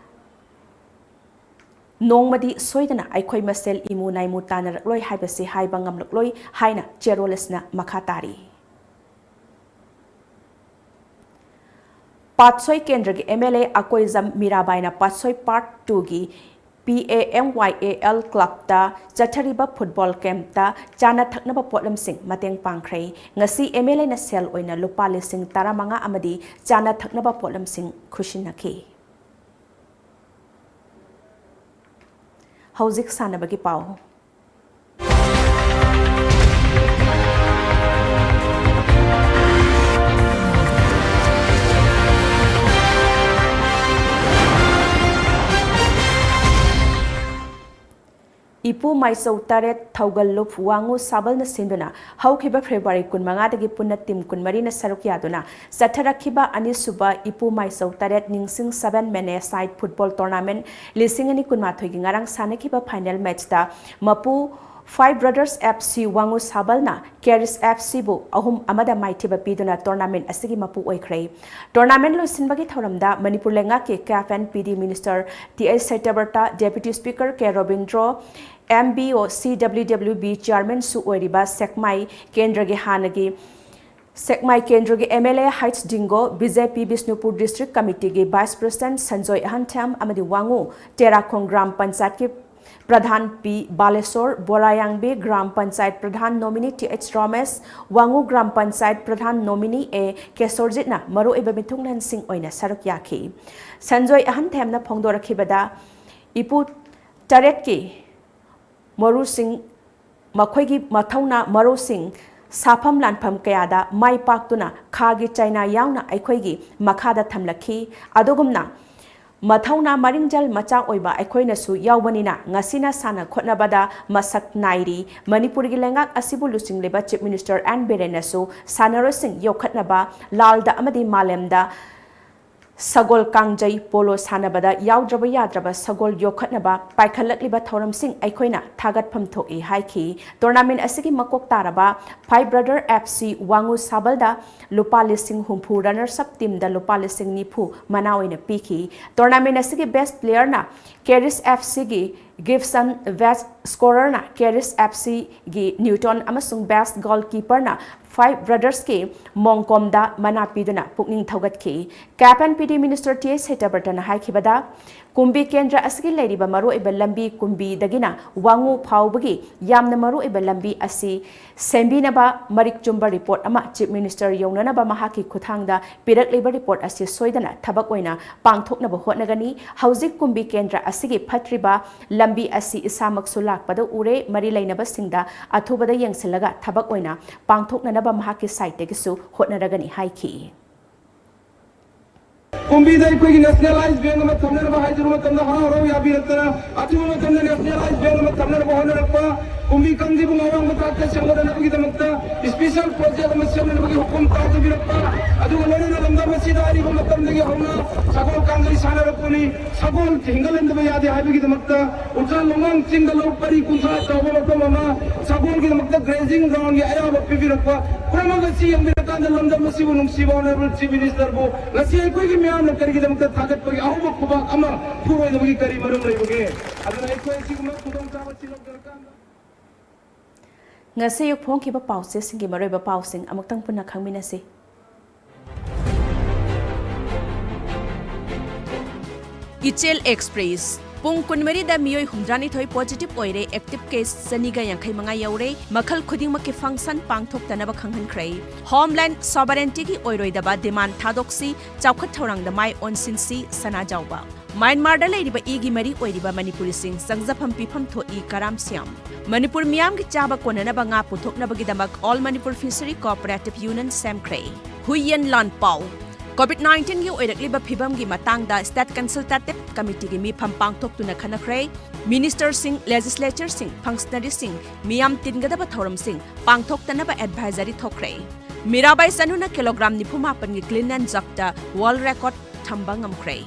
ꯅꯣꯡꯃꯗꯤ ꯁꯣꯏꯗꯅ ꯑꯩꯈꯣꯏ ꯃꯁꯦꯜ ꯏꯃꯨ ꯅꯥꯏꯃꯨ ꯇꯥꯟꯅꯔꯛꯂꯣꯏ ꯍꯥꯏꯕꯁꯤ ꯍꯥꯏꯕ ꯉꯝꯂꯛꯂꯣꯏ ꯍꯥꯏꯅ ꯆꯦꯔꯣꯜ ꯑꯁꯤꯅ ꯃꯈꯥ ꯇꯥꯔꯤ꯫ ꯄꯥꯠꯁꯣꯏ ꯀꯦꯟꯗ꯭ꯔꯒꯤ MLA ꯑꯀꯣꯏꯖꯝ ꯃꯤꯔꯥꯕꯥꯏꯅ ꯄꯥꯠꯁꯣꯏ Part twoꯒꯤ PAMYAL clubꯇ ꯆꯠꯊꯔꯤꯕ football campꯇ ꯆꯥꯅ ꯊꯛꯅꯕ ꯄꯣꯠꯂꯝꯁꯤꯡ ꯃꯇꯦꯡ ꯄꯥꯡꯈ꯭ꯔꯦ꯫ ꯉꯁꯤ MLAꯅ ꯁꯦꯜ ꯑꯣꯏꯅ ꯂꯨꯄꯥ ꯂꯤꯁꯤꯡ ꯇꯔꯥꯃꯉꯥ ꯑꯃꯗꯤ ꯆꯥꯅ ꯊꯛꯅꯕ ꯄꯣꯠꯂꯝꯁꯤꯡ ꯈꯨꯠꯁꯤꯟꯅꯈꯤ꯫ ꯍꯧꯖꯤꯛ ꯁꯥꯟꯅꯕꯒꯤ ꯄꯥꯎ꯫ ꯏꯄꯨ ꯃꯥꯏꯆꯧ ꯇꯔꯦꯠ ꯊꯧꯒꯜꯂꯨꯞ ꯋꯥꯉꯨ ꯁꯥꯕꯜꯅ ꯁꯤꯟꯗꯨꯅ ꯍꯧꯈꯤꯕ ꯐꯦꯕ꯭ꯔꯨꯋꯥꯔꯤ ꯀꯨꯟꯃꯉꯥꯗꯒꯤ ꯄꯨꯟꯅ ꯇꯤꯝ ꯀꯨꯟꯃꯔꯤꯅ ꯁꯔꯨꯛ ꯌꯥꯗꯨꯅ ꯆꯠꯊꯔꯛꯈꯤꯕ ꯑꯅꯤꯁꯨꯕ ꯏꯄꯨ ꯃꯥꯏꯆꯧ ꯇꯔꯦꯠ ꯅꯤꯡꯁꯤꯡ seven mini-a-side football tournament ꯂꯤꯁꯤꯡ ꯑꯅꯤ ꯀꯨꯟꯃꯥꯊꯣꯏꯒꯤ ꯉꯔꯥꯡ ꯁꯥꯟꯅꯈꯤꯕ ꯐꯥꯏꯅꯦꯜ ꯃꯦꯠꯆꯇ ꯃꯄꯨ Five Brothers F C ꯋꯥꯉꯨ ꯁꯥꯕꯜꯅ ꯀꯦꯔꯤꯁ F C ꯕꯨ ꯑꯍꯨꯝ ꯑꯃꯗ ꯃꯥꯏꯊꯤꯕ ꯄꯤꯗꯨꯅ ꯇꯣꯔꯅꯥꯃꯦꯟ ꯑꯁꯤꯒꯤ ꯃꯄꯨ ꯑꯣꯏꯈ꯭ꯔꯦ꯫ ꯇꯣꯔꯅꯥꯃꯦꯟ ꯂꯣꯏꯁꯤꯟꯕꯒꯤ ꯊꯧꯔꯝꯗ ꯃꯅꯤꯄꯨꯔ ꯂꯩꯉꯥꯛꯀꯤ CAF and PD Minister T H ꯁꯇ꯭ꯌꯕ꯭ꯔꯇ, Deputy Speaker K Robindro, M B O C W W B Chairman ꯁꯨ ꯑꯣꯏꯔꯤꯕ ꯁꯦꯛꯃꯥꯏ ꯀꯦꯟꯗ꯭ꯔꯒꯤ ꯍꯥꯟꯅꯒꯤ ꯁꯦꯛꯃꯥꯏ ꯀꯦꯟꯗ꯭ꯔꯒꯤ M L A H ꯗꯤꯡꯒꯣ, B J P Bishnupur District Committee ꯒꯤ Vice President ꯁꯟꯖꯣꯏ ꯑꯍꯟꯊꯦꯝ ꯑꯃꯗꯤ ꯋꯥꯉꯨ ꯇꯦꯔꯥꯈꯣꯡ ꯒ꯭ꯔꯥꯝ ꯄꯟꯆꯥꯌꯠꯀꯤ pradhan P Baleshwor, Borayangbi gram panchayat pradhan nominee T H Ramesh, Wangu gram panchayat pradhan nominee A ꯀꯦꯁꯣꯔꯖꯤꯠꯅ ꯃꯔꯨꯑꯣꯏꯕ ꯃꯤꯊꯨꯡꯂꯦꯟꯁꯤꯡ ꯑꯣꯏꯅ ꯁꯔꯨꯛ ꯌꯥꯈꯤ꯫ ꯁꯟꯖꯣꯏ ꯑꯍꯟꯊꯦꯝꯅ ꯐꯣꯡꯗꯣꯔꯛꯈꯤꯕꯗ, ꯏꯄꯨ ꯇꯔꯦꯠꯀꯤ ꯃꯔꯨꯁꯤꯡ, ꯃꯈꯣꯏꯒꯤ ꯃꯊꯧꯅꯥ ꯃꯔꯨꯁꯤꯡ ꯁꯥꯐꯝ ꯂꯥꯟꯐꯝ ꯀꯌꯥꯗ ꯃꯥꯏ ꯄꯥꯛꯇꯨꯅ ꯈꯥꯒꯤ ꯆꯩꯅꯥ ꯌꯥꯎꯅ ꯑꯩꯈꯣꯏꯒꯤ ꯃꯈꯥꯗ ꯊꯝꯂꯛꯈꯤ꯫ ꯑꯗꯨꯒꯨꯝꯅ ꯃꯊꯧꯅꯥ ꯃꯔꯤꯡꯖꯦꯜ ꯃꯆꯥ ꯑꯣꯏꯕ ꯑꯩꯈꯣꯏꯅꯁꯨ ꯌꯥꯎꯕꯅꯤꯅ ꯉꯁꯤꯅ ꯁꯥꯟꯅ ꯈꯣꯠꯅꯕꯗ ꯃꯁꯛ ꯅꯥꯏꯔꯤ꯫ ꯃꯅꯤꯄꯨꯔꯒꯤ ꯂꯩꯉꯥꯛ ꯑꯁꯤꯕꯨ ꯂꯨꯆꯤꯡꯂꯤꯕ Chief Minister N ꯕꯤꯔꯦꯟꯅꯁꯨ ꯁꯥꯟꯅꯔꯣꯏꯁꯤꯡ ꯌꯣꯛꯈꯠꯅꯕ ꯂꯥꯜꯗ ꯑꯃꯗꯤ ꯃꯥꯂꯦꯝꯗ ꯁꯒꯣꯜ ꯀꯥꯡꯖꯩ ꯄꯣꯂꯣ ꯁꯥꯟꯅꯕꯗ ꯌꯥꯎꯗ꯭ꯔꯕ ꯌꯥꯗ꯭ꯔꯕ ꯁꯒꯣꯜ ꯌꯣꯛꯈꯠꯅꯕ ꯄꯥꯏꯈꯠꯂꯛꯂꯤꯕ ꯊꯧꯔꯝꯁꯤꯡ ꯑꯩꯈꯣꯏꯅ ꯊꯥꯒꯠꯐꯝ ꯊꯣꯛꯏ ꯍꯥꯏꯈꯤ꯫ ꯇꯣꯔꯅꯥꯃꯦꯟ ꯑꯁꯤꯒꯤ ꯃꯀꯣꯛ ꯇꯥꯔꯕ Five Brother F C ꯋꯥꯉꯨ ꯁꯥꯕꯜꯗ ꯂꯨꯄꯥ ꯂꯤꯁꯤꯡ ꯍꯨꯝꯐꯨ, runners up teamꯗ ꯂꯨꯄꯥ ꯂꯤꯁꯤꯡ ꯅꯤꯐꯨ ꯃꯅꯥ ꯑꯣꯏꯅ ꯄꯤꯈꯤ꯫ ꯇꯣꯔꯅꯥꯃꯦꯟ ꯑꯁꯤꯒꯤ best playerꯅ ꯀꯦꯔꯤꯁ F Cꯒꯤ ꯒꯤꯞꯁꯟ, best scorerꯅ ꯀꯦꯔꯤꯁ F Cꯒꯤ ꯅ꯭ꯌꯨꯇꯟ ꯑꯃꯁꯨꯡ best goalkeeperꯅ Five Brothersꯀꯤ ꯃꯣꯡꯀꯣꯝꯗ ꯃꯅꯥ ꯄꯤꯗꯨꯅ ꯄꯨꯛꯅꯤꯡ ꯊꯧꯒꯠꯈꯤ꯫ CAF and PD Minister T H ꯁꯇ꯭ꯌꯕ꯭ꯔꯇꯅ ꯍꯥꯏꯈꯤꯕꯗ, ꯀꯨꯝꯕꯤ ꯀꯦꯟꯗ꯭ꯔ ꯑꯁꯤꯒꯤ ꯂꯩꯔꯤꯕ ꯃꯔꯨꯑꯣꯏꯕ ꯂꯝꯕꯤ ꯀꯨꯝꯕꯤꯗꯒꯤꯅ ꯋꯥꯉꯨ ꯐꯥꯎꯕꯒꯤ ꯌꯥꯝꯅ ꯃꯔꯨꯑꯣꯏꯕ ꯂꯝꯕꯤ ꯑꯁꯤ ꯁꯦꯝꯕꯤꯅꯕ ꯃꯔꯤꯛ ꯆꯨꯝꯕ report ꯑꯃ Chief Minister ꯌꯧꯅꯅꯕ ꯃꯍꯥꯛꯀꯤ ꯈꯨꯠꯊꯥꯡꯗ ꯄꯤꯔꯛꯂꯤꯕ report ꯑꯁꯤ ꯁꯣꯏꯗꯅ ꯊꯕꯛ ꯑꯣꯏꯅ ꯄꯥꯡꯊꯣꯛꯅꯕ ꯍꯣꯠꯅꯒꯅꯤ꯫ ꯍꯧꯖꯤꯛ ꯀꯨꯝꯕꯤ ꯀꯦꯟꯗ꯭ꯔ ꯑꯁꯤꯒꯤ ꯐꯠꯇ꯭ꯔꯤꯕ ꯂꯝꯕꯤ ꯑꯁꯤ ꯏꯁꯥꯃꯛꯁꯨ ꯂꯥꯛꯄꯗ ꯎꯔꯦ꯫ ꯃꯔꯤ ꯂꯩꯅꯕꯁꯤꯡꯗ ꯑꯊꯨꯕꯗ ꯌꯦꯡꯁꯤꯜꯂꯒ ꯊꯕꯛ ꯑꯣꯏꯅ ꯄꯥꯡꯊꯣꯛꯅꯅꯕ ꯃꯍꯥꯛꯀꯤ sideꯇꯒꯤꯁꯨ ꯍꯣꯠꯅꯔꯒꯅꯤ ꯍꯥꯏꯈꯤ꯫ ꯀꯨꯝꯕꯤꯗ ꯑꯩꯈꯣꯏꯒꯤ ꯅꯦꯁꯅꯦꯂꯥꯏꯖ ꯕꯦꯡꯛ ꯑꯃ ꯊꯝꯅꯅꯕ ꯍꯥꯏꯖꯔꯨꯕ ꯃꯇꯝꯗ ꯍꯔꯥꯎ ꯍꯔꯥꯎ ꯌꯥꯕꯤꯔꯛꯇꯅ ꯑꯊꯨꯕ ꯃꯇꯝꯗ ꯅꯦꯁꯅꯦꯂꯥꯏꯖ ꯕꯦꯡꯛ ꯑꯃ ꯊꯝꯅꯅꯕ ꯍꯣꯠꯅꯔꯛꯄ, ꯀꯨꯝꯕꯤ ꯀꯥꯡꯖꯩꯕꯨꯡ ꯑꯋꯥꯡꯕ ꯊꯥꯛꯇ ꯁꯦꯝꯒꯠꯅꯅꯕꯒꯤꯗꯃꯛꯇ ꯏꯁꯄꯤꯁꯦꯜ ꯄ꯭ꯔꯣꯖꯦꯛ ꯑꯃ ꯁꯦꯝꯅꯅꯕꯒꯤ ꯍꯨꯀꯨꯝ ꯇꯥꯖꯕꯤꯔꯛꯄ, ꯑꯗꯨꯒ ꯂꯣꯏꯅꯅ ꯂꯝꯗꯝ ꯑꯁꯤꯗ ꯑꯔꯤꯕ ꯃꯇꯝꯗꯒꯤ ꯍꯧꯅ ꯁꯒꯣꯜ ꯀꯥꯡꯖꯩ ꯁꯥꯟꯅꯔꯛꯄꯅꯤ꯫ ꯁꯒꯣꯜ ꯍꯤꯡꯒꯠꯍꯟꯗꯕ ꯌꯥꯗꯦ ꯍꯥꯏꯕꯒꯤꯗꯃꯛꯇ ꯎꯆꯥ ꯂꯣꯡꯃꯥꯡ ꯆꯤꯡꯗ ꯂꯧ ꯄꯔꯤ ꯀꯨꯟꯊ꯭ꯔꯥ ꯆꯥꯎꯕ ꯃꯐꯝ ꯑꯃ ꯁꯒꯣꯜꯒꯤꯗꯃꯛꯇ ꯒ꯭ꯔꯦꯖꯤꯡ ꯒ꯭ꯔꯥꯎꯟꯒꯤ ꯑꯌꯥꯕ ꯄꯤꯕꯤꯔꯛꯄ ꯄꯨꯝꯅꯃꯛ ꯑꯁꯤ ꯌꯦꯡꯕꯤꯔꯀꯥꯟꯗ ꯂꯝꯗꯝ ꯑꯁꯤꯕꯨ ꯅꯨꯡꯁꯤꯕ Honourable Chief Minister ꯕꯨ ꯉꯁꯤ ꯑꯩꯈꯣꯏꯒꯤ ꯃꯤꯌꯥꯝꯅ ꯀꯔꯤꯒꯤꯗꯃꯛꯇ ꯊꯥꯒꯠꯄꯒꯤ ꯑꯍꯧꯕ ꯈꯨꯕꯥꯛ ꯑꯃ ꯐꯨꯔꯣꯏꯗꯕꯒꯤ ꯀꯔꯤ ꯃꯔꯝ ꯂꯩꯕꯒꯦ? ꯑꯗꯨꯅ ꯑꯩꯈꯣꯏ ꯑꯁꯤꯒꯨꯝꯕ ꯈꯨꯗꯣꯡꯆꯥꯕ ꯁꯤ ꯂꯧꯖꯔꯀꯥꯟꯗ ꯉꯁꯤ ꯑꯌꯨꯛ ꯐꯣꯡꯈꯤꯕ ꯄꯥꯎꯆꯦꯁꯤꯡꯒꯤ ꯃꯔꯨꯑꯣꯏꯕ ꯄꯥꯎꯁꯤꯡ ꯑꯃꯨꯛꯇꯪ ꯄꯨꯟꯅ ꯈꯪꯃꯤꯟꯅꯁꯤ꯫ ꯏꯆꯦꯜ ꯑꯦꯛꯁꯄ꯭ꯔꯦꯁ꯫ ꯄꯨꯡ ꯀꯨꯟꯃꯔꯤꯗ ꯃꯤꯑꯣꯏ ꯍꯨꯝꯗ꯭ꯔꯥꯅꯤꯊꯣꯏ ꯄꯣꯖꯤꯇꯤꯚ ꯑꯣꯏꯔꯦ, ꯑꯦꯛꯇꯤꯚ ꯀꯦꯁ ꯆꯅꯤꯒ ꯌꯥꯡꯈꯩ ꯃꯉꯥ ꯌꯧꯔꯦ, ꯃꯈꯜ ꯈꯨꯗꯤꯡꯃꯛꯀꯤ ꯐꯪꯁꯟ ꯄꯥꯡꯊꯣꯛꯇꯅꯕ ꯈꯪꯍꯟꯈ꯭ꯔꯦ꯫ ꯍꯣꯝꯂꯦꯟꯗ ꯁꯣꯚꯔꯦꯟꯇꯤꯒꯤ ꯑꯣꯏꯔꯣꯏꯗꯕ ꯗꯤꯃꯥꯟꯗ ꯊꯥꯗꯣꯛꯁꯤ, ꯆꯥꯎꯈꯠ ꯊꯧꯔꯥꯡꯗ ꯃꯥꯏ ꯑꯣꯟꯁꯤꯟꯁꯤ, ꯁꯅꯥꯖꯥꯎꯕ꯫ ꯃ꯭ꯌꯥꯟꯃꯥꯔꯗ ꯂꯩꯔꯤꯕ ꯏꯒꯤ ꯃꯔꯤ ꯑꯣꯏꯔꯤꯕ ꯃꯅꯤꯄꯨꯔꯤꯁꯤꯡ ꯆꯪꯖꯐꯝ ꯄꯤꯐꯝ ꯊꯣꯛꯏ, ꯀꯔꯥꯝ ꯁ꯭ꯌꯥꯝ꯫ ꯃꯅꯤꯄꯨꯔ ꯃꯤꯌꯥꯝꯒꯤ ꯆꯥꯕ ꯀꯣꯟꯅꯅꯕ ꯉꯥ ꯄꯨꯊꯣꯛꯅꯕꯒꯤꯗꯃꯛ All Manipur Fishery Cooperative Union ꯁꯦꯝꯈ꯭ꯔꯦ꯫ ꯍꯨꯏꯌꯦꯟ ꯂꯥꯟꯄꯥꯎ꯫ ꯀꯣꯚꯤꯗ ꯅꯥꯏꯟꯇꯤꯟꯒꯤ ꯑꯣꯏꯔꯛꯂꯤꯕ ꯐꯤꯕꯝꯒꯤ ꯃꯇꯥꯡꯗ ꯁ꯭ꯇꯦꯠ ꯀꯟꯁꯜꯇꯦꯇꯤꯚ ꯀꯃꯤꯇꯤꯒꯤ ꯃꯤꯐꯝ ꯄꯥꯡꯊꯣꯛꯇꯨꯅ ꯈꯟꯅꯈ꯭ꯔꯦ꯫ ꯃꯤꯅꯤꯁꯇꯔꯁꯤꯡ, ꯂꯦꯖꯤꯁꯂꯦꯆꯔꯁꯤꯡ, ꯐꯪꯁꯅꯔꯤꯁꯤꯡ, ꯃꯤꯌꯥꯝ ꯇꯤꯟꯒꯗꯕ ꯊꯧꯔꯝꯁꯤꯡ ꯄꯥꯡꯊꯣꯛꯇꯅꯕ ꯑꯦꯗꯚꯥꯏꯖꯔꯤ ꯊꯣꯛꯈ꯭ꯔꯦ꯫ ꯃꯤꯔꯥꯕꯥꯏ ꯆꯅꯨꯅ ꯀꯤꯂꯣꯒ꯭ꯔꯥꯝ ꯅꯤꯐꯨ ꯃꯥꯄꯟꯒꯤ ꯀ꯭ꯂꯤꯟ ꯑꯦꯟ ꯖꯔꯛꯇ ꯋꯥꯔꯜꯗ ꯔꯦꯀꯣꯔꯗ ꯊꯝꯕ ꯉꯝꯈ꯭ꯔꯦ꯫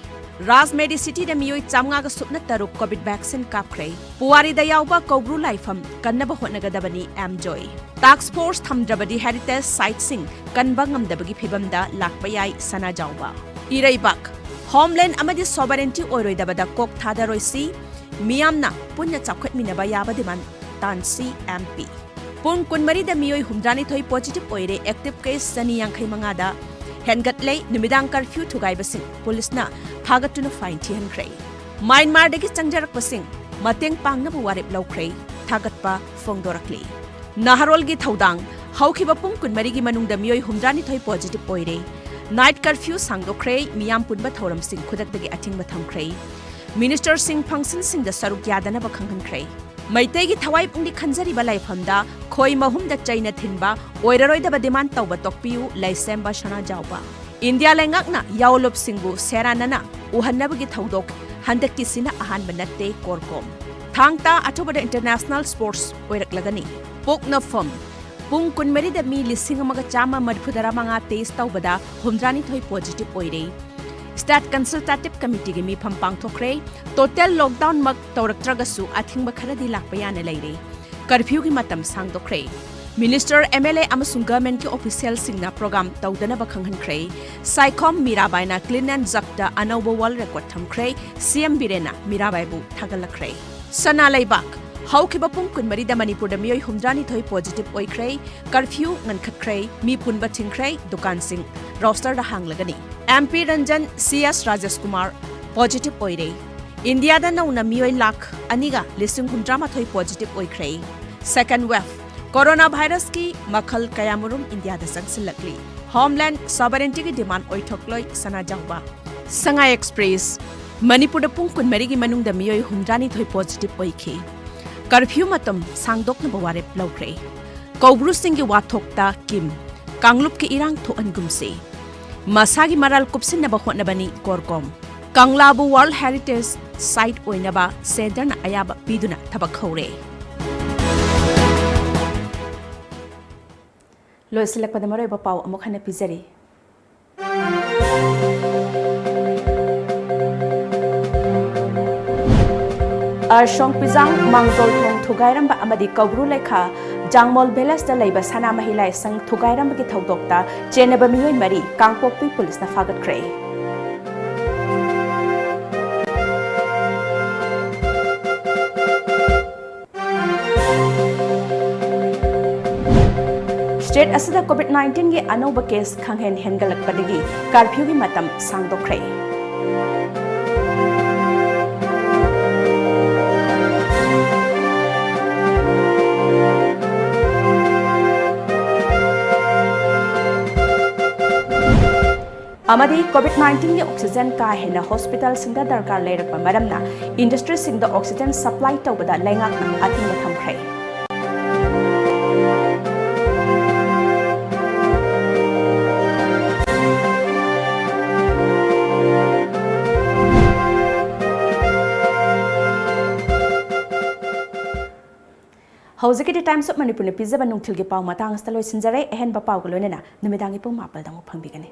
ꯔꯥꯖ ꯃꯦꯗꯤ ꯁꯤꯇꯤꯗ ꯃꯤꯑꯣꯏ ꯆꯥꯝꯃꯉꯥꯒ ꯁꯨꯞꯅ ꯇꯔꯨꯛ ꯀꯣꯚꯤꯗ ꯚꯦꯛꯁꯤꯟ ꯀꯥꯞꯈ꯭ꯔꯦ꯫ ꯄꯨꯋꯥꯔꯤꯗ ꯌꯥꯎꯕ ꯀꯧꯕ꯭ꯔꯨ ꯂꯥꯏꯐꯝ ꯀꯟꯅꯕ ꯍꯣꯠꯅꯒꯗꯕꯅꯤ, ꯑꯦꯝ ꯖꯣꯏ꯫ ꯇꯥꯛꯁ ꯐꯣꯔꯁ ꯊꯝꯗ꯭ꯔꯕꯗꯤ ꯍꯦꯔꯤꯇꯦꯖ ꯁꯥꯏꯠꯁꯤꯡ ꯀꯟꯕ ꯉꯝꯗꯕꯒꯤ ꯐꯤꯕꯝꯗ ꯂꯥꯛꯄ ꯌꯥꯏ, ꯁꯅꯥꯖꯥꯎꯕ꯫ ꯏꯔꯩꯕꯥꯛ꯫ ꯍꯣꯝꯂꯦꯟꯗ ꯑꯃꯗꯤ ꯁꯣꯚꯔꯦꯟꯇꯤ ꯑꯣꯏꯔꯣꯏꯗꯕꯗ ꯀꯣꯛ ꯊꯥꯗꯔꯣꯏꯁꯤ, ꯃꯤꯌꯥꯝꯅ ꯄꯨꯟꯅ ꯆꯥꯎꯈꯠꯃꯤꯟꯅꯕ ꯌꯥꯕ ꯗꯤꯃꯥꯟꯗ ꯇꯥꯟꯁꯤ, ꯑꯦꯝ ꯄꯤ꯫ ꯄꯨꯡ ꯀꯨꯟꯃꯔꯤꯗ ꯃꯤꯑꯣꯏ ꯍꯨꯝꯗ꯭ꯔꯥꯅꯤꯊꯣꯏ ꯄꯣꯖꯤꯇꯤꯚ ꯑꯣꯏꯔꯦ, ꯑꯦꯛꯇꯤꯚ ꯀꯦꯁ ꯆꯅꯤ ꯌꯥꯡꯈꯩ ꯃꯉꯥꯗ ꯍꯦꯟꯒꯠꯂꯦ, ꯅꯨꯃꯤꯗꯥꯡ ꯀꯔꯐ꯭ꯌꯨ ꯊꯨꯒꯥꯏꯕꯁꯤꯡ ꯄꯨꯂꯤꯁꯅ ꯐꯥꯒꯠꯇꯨꯅ ꯐꯥꯏꯟ ꯊꯤꯍꯟꯈ꯭ꯔꯦ꯫ ꯃ꯭ꯌꯥꯟꯃꯥꯔꯗꯒꯤ ꯆꯪꯖꯔꯛꯄꯁꯤꯡ ꯃꯇꯦꯡ ꯄꯥꯡꯅꯕ ꯋꯥꯔꯦꯞ ꯂꯧꯈ꯭ꯔꯦ, ꯊꯥꯒꯠꯄ ꯐꯣꯡꯗꯣꯔꯛꯂꯤ꯫ ꯅꯍꯥꯔꯣꯜꯒꯤ ꯊꯧꯗꯥꯡ꯫ ꯍꯧꯈꯤꯕ ꯄꯨꯡ ꯀꯨꯟꯃꯔꯤꯒꯤ ꯃꯅꯨꯡꯗ ꯃꯤꯑꯣꯏ ꯍꯨꯝꯗ꯭ꯔꯥꯅꯤꯊꯣꯏ ꯄꯣꯖꯤꯇꯤꯚ ꯑꯣꯏꯔꯦ꯫ ꯅꯥꯏꯠ ꯀꯔꯐ꯭ꯌꯨ ꯁꯥꯡꯗꯣꯛꯈ꯭ꯔꯦ, ꯃꯤꯌꯥꯝ ꯄꯨꯟꯕ ꯊꯧꯔꯝꯁꯤꯡ ꯈꯨꯗꯛꯇꯒꯤ ꯑꯊꯤꯡꯕ ꯊꯝꯈ꯭ꯔꯦ꯫ ꯃꯤꯅꯤꯁꯇꯔꯁꯤꯡ ꯐꯪꯁꯟꯁꯤꯡꯗ ꯁꯔꯨꯛ ꯌꯥꯗꯅꯕ ꯈꯪꯍꯟꯈ꯭ꯔꯦ꯫ ꯃꯩꯇꯩꯒꯤ ꯊꯋꯥꯏ ꯄꯨꯛꯅꯤꯡ ꯈꯟꯖꯔꯤꯕ ꯂꯥꯏꯐꯝꯗ ꯈꯣꯏ ꯃꯍꯨꯝꯗ ꯆꯩꯅ ꯊꯤꯟꯕ, ꯑꯣꯏꯔꯔꯣꯏꯗꯕ ꯗꯤꯃꯥꯟꯗ ꯇꯧꯕ ꯇꯣꯛꯄꯤꯌꯨ, ꯂꯩꯁꯦꯝꯕ ꯁꯅꯥꯖꯥꯎꯕ꯫ ꯏꯟꯗꯤꯌꯥ ꯂꯩꯉꯥꯛꯅ ꯌꯥꯑꯣꯟꯂꯨꯞꯁꯤꯡꯕꯨ ꯁꯦꯔꯥꯟꯅꯅ ꯎꯍꯟꯅꯕꯒꯤ ꯊꯧꯗꯣꯛ ꯍꯟꯗꯛꯀꯤꯁꯤꯅ ꯑꯍꯥꯟꯕ ꯅꯠꯇꯦ, ꯀꯣꯔꯀꯣꯝ꯫ ꯊꯥꯡ ꯇꯥ ꯑꯊꯨꯕꯗ international sports ꯑꯣꯏꯔꯛꯂꯒꯅꯤ꯫ ꯄꯣꯛꯅꯐꯝ: ꯄꯨꯡ ꯀꯨꯟꯃꯔꯤꯗ ꯃꯤ ꯂꯤꯁꯤꯡ ꯑꯃꯒ ꯆꯥꯝꯃ ꯃꯔꯤꯐꯨꯇꯔꯥ ꯃꯉꯥ test ꯇꯧꯕꯗ ꯍꯨꯝꯗ꯭ꯔꯥꯅꯤꯊꯣꯏ positive ꯑꯣꯏꯔꯦ꯫ State Consultative Committeeꯒꯤ ꯃꯤꯐꯝ ꯄꯥꯡꯊꯣꯛꯈ꯭ꯔꯦ꯫ Total lockdownꯃꯛ ꯇꯧꯔꯛꯇ꯭ꯔꯒꯁꯨ ꯑꯊꯤꯡꯕ ꯈꯔꯗꯤ ꯂꯥꯛꯄ ꯌꯥꯅ ꯂꯩꯔꯦ꯫ Curfewꯒꯤ ꯃꯇꯝ ꯁꯥꯡꯗꯣꯛꯈ꯭ꯔꯦ꯫ Minister, MLA ꯑꯃꯁꯨꯡ governmentꯀꯤ officialꯁꯤꯡꯅ program ꯇꯧꯗꯅꯕ ꯈꯪꯍꯟꯈ꯭ꯔꯦ꯫ ꯁꯥꯏꯈꯣꯝ ꯃꯤꯔꯥꯕꯥꯏꯅ clean and jerkꯇ ꯑꯅꯧꯕ world record ꯊꯝꯈ꯭ꯔꯦ꯫ CM ꯕꯤꯔꯦꯟꯅ ꯃꯤꯔꯥꯕꯥꯏꯕꯨ ꯊꯥꯒꯠꯂꯛꯈ꯭ꯔꯦ꯫ ꯁꯅꯥ ꯂꯩꯕꯥꯛ: ꯍꯧꯈꯤꯕ ꯄꯨꯡ ꯀꯨꯟꯃꯔꯤꯗ ꯃꯅꯤꯄꯨꯔꯗ ꯃꯤꯑꯣꯏ ꯍꯨꯝꯗ꯭ꯔꯥꯅꯤꯊꯣꯏ positive ꯑꯣꯏꯈ꯭ꯔꯦ꯫ Curfew ꯉꯟꯈꯠꯈ꯭ꯔꯦ꯫ ꯃꯤ ꯄꯨꯟꯕ ꯊꯤꯡꯈ꯭ꯔꯦ꯫ ꯗꯨꯀꯥꯟꯁꯤꯡ rosterꯗ ꯍꯥꯡꯂꯒꯅꯤ꯫ MP Ranjan, CS Rajesh Kumar positive ꯑꯣꯏꯔꯦ꯫ ꯏꯟꯗꯤꯌꯥꯗ ꯅꯧꯅ ꯃꯤꯑꯣꯏ ꯂꯥꯈ ꯑꯅꯤꯒ ꯂꯤꯁꯤꯡ ꯍꯨꯝꯗ꯭ꯔꯥꯃꯥꯊꯣꯏ positive ꯑꯣꯏꯈ꯭ꯔꯦ꯫ Second wave: Corona virusꯀꯤ ꯃꯈꯜ ꯀꯌꯥꯃꯔꯨꯝ ꯏꯟꯗꯤꯌꯥꯗ ꯆꯪꯁꯤꯜꯂꯛꯂꯤ꯫ Homeland sovereigntyꯒꯤ demand ꯑꯣꯏꯊꯣꯛꯂꯣꯏ, ꯁꯅꯥꯖꯥꯎꯕ꯫ ꯁꯉꯥꯏ Express: ꯃꯅꯤꯄꯨꯔꯗ ꯄꯨꯡ ꯀꯨꯟꯃꯔꯤꯒꯤ ꯃꯅꯨꯡꯗ ꯃꯤꯑꯣꯏ ꯍꯨꯝꯗ꯭ꯔꯥꯅꯤꯊꯣꯏ positive ꯑꯣꯏꯈꯤ꯫ Curfew ꯃꯇꯝ ꯁꯥꯡꯗꯣꯛꯅꯕ ꯋꯥꯔꯦꯞ ꯂꯧꯈ꯭ꯔꯦ꯫ ꯀꯧꯕ꯭ꯔꯨꯁꯤꯡꯒꯤ ꯋꯥꯊꯣꯛꯇ ꯀꯤꯝ: ꯀꯥꯡꯂꯨꯞꯀꯤ ꯏꯔꯥꯡ ꯊꯣꯛꯍꯟꯒꯨꯝꯁꯤ꯫ ꯃꯁꯥꯒꯤ ꯃꯔꯥꯜ ꯀꯨꯞꯁꯤꯟꯅꯕ ꯍꯣꯠꯅꯕꯅꯤ, ꯀꯣꯔꯀꯣꯝ꯫ ꯀꯪꯂꯥꯕꯨ World Heritage Site ꯑꯣꯏꯅꯕ centreꯅ ꯑꯌꯥꯕ ꯄꯤꯗꯨꯅ ꯊꯕꯛ ꯍꯧꯔꯦ꯫ ꯂꯣꯏꯁꯤꯜꯂꯛꯄꯗ ꯃꯔꯨꯑꯣꯏꯕ ꯄꯥꯎ ꯑꯃꯨꯛ ꯍꯟꯅ ꯄꯤꯖꯔꯤ꯫ ꯑ, ꯁꯣꯡꯄꯤꯖꯥꯡ, ꯃꯥꯡꯖꯣꯜꯊꯣꯡ ꯊꯨꯒꯥꯏꯔꯝꯕ ꯑꯃꯗꯤ ꯀꯧꯕ꯭ꯔꯨ ꯂꯩꯈꯥ ꯖꯥꯡꯃꯣꯜ villageꯇ ꯂꯩꯕ ꯁꯅꯥꯃꯍꯤ ꯂꯥꯏꯁꯪ ꯊꯨꯒꯥꯏꯔꯝꯕꯒꯤ ꯊꯧꯗꯣꯛꯇ ꯆꯦꯟꯅꯕ ꯃꯤꯑꯣꯏ ꯃꯔꯤ ꯀꯥꯡꯄꯣꯛꯄꯤ ꯄꯨꯂꯤꯁꯅ ꯐꯥꯒꯠꯈ꯭ꯔꯦ꯫ State ꯑꯁꯤꯗ COVID nineteenꯒꯤ ꯑꯅꯧꯕ case ꯈꯪꯍꯦꯟ ꯍꯦꯟꯒꯠꯂꯛꯄꯗꯒꯤ curfewꯒꯤ ꯃꯇꯝ ꯁꯥꯡꯗꯣꯛꯈ꯭ꯔꯦ꯫ ꯑꯃꯗꯤ COVID nineteenꯒꯤ oxygen ꯀꯥ ꯍꯦꯟꯅ hospitalꯁꯤꯡꯗ ꯗꯔꯀꯥꯔ ꯂꯩꯔꯛꯄ ꯃꯔꯝꯅ industryꯁꯤꯡꯗ oxygen supply ꯇꯧꯕꯗ ꯂꯩꯉꯥꯛꯅ ꯑꯊꯤꯡꯕ ꯊꯝꯈ꯭ꯔꯦ꯫ ꯍꯧꯖꯤꯛꯀꯤꯗꯤ Times of Manipurꯅ ꯄꯤꯖꯕ ꯅꯨꯡꯊꯤꯜꯒꯤ ꯄꯥꯎ ꯃꯇꯥꯡ ꯑꯁꯤꯗ ꯂꯣꯏꯁꯤꯟꯖꯔꯦ꯫ ꯑꯍꯦꯟꯕ ꯄꯥꯎꯒ ꯂꯣꯏꯅꯅ ꯅꯨꯃꯤꯗꯥꯡꯒꯤ ꯄꯨꯡ ꯃꯥꯄꯜꯗ ꯑꯃꯨꯛ ꯐꯪꯕꯤꯒꯅꯤ꯫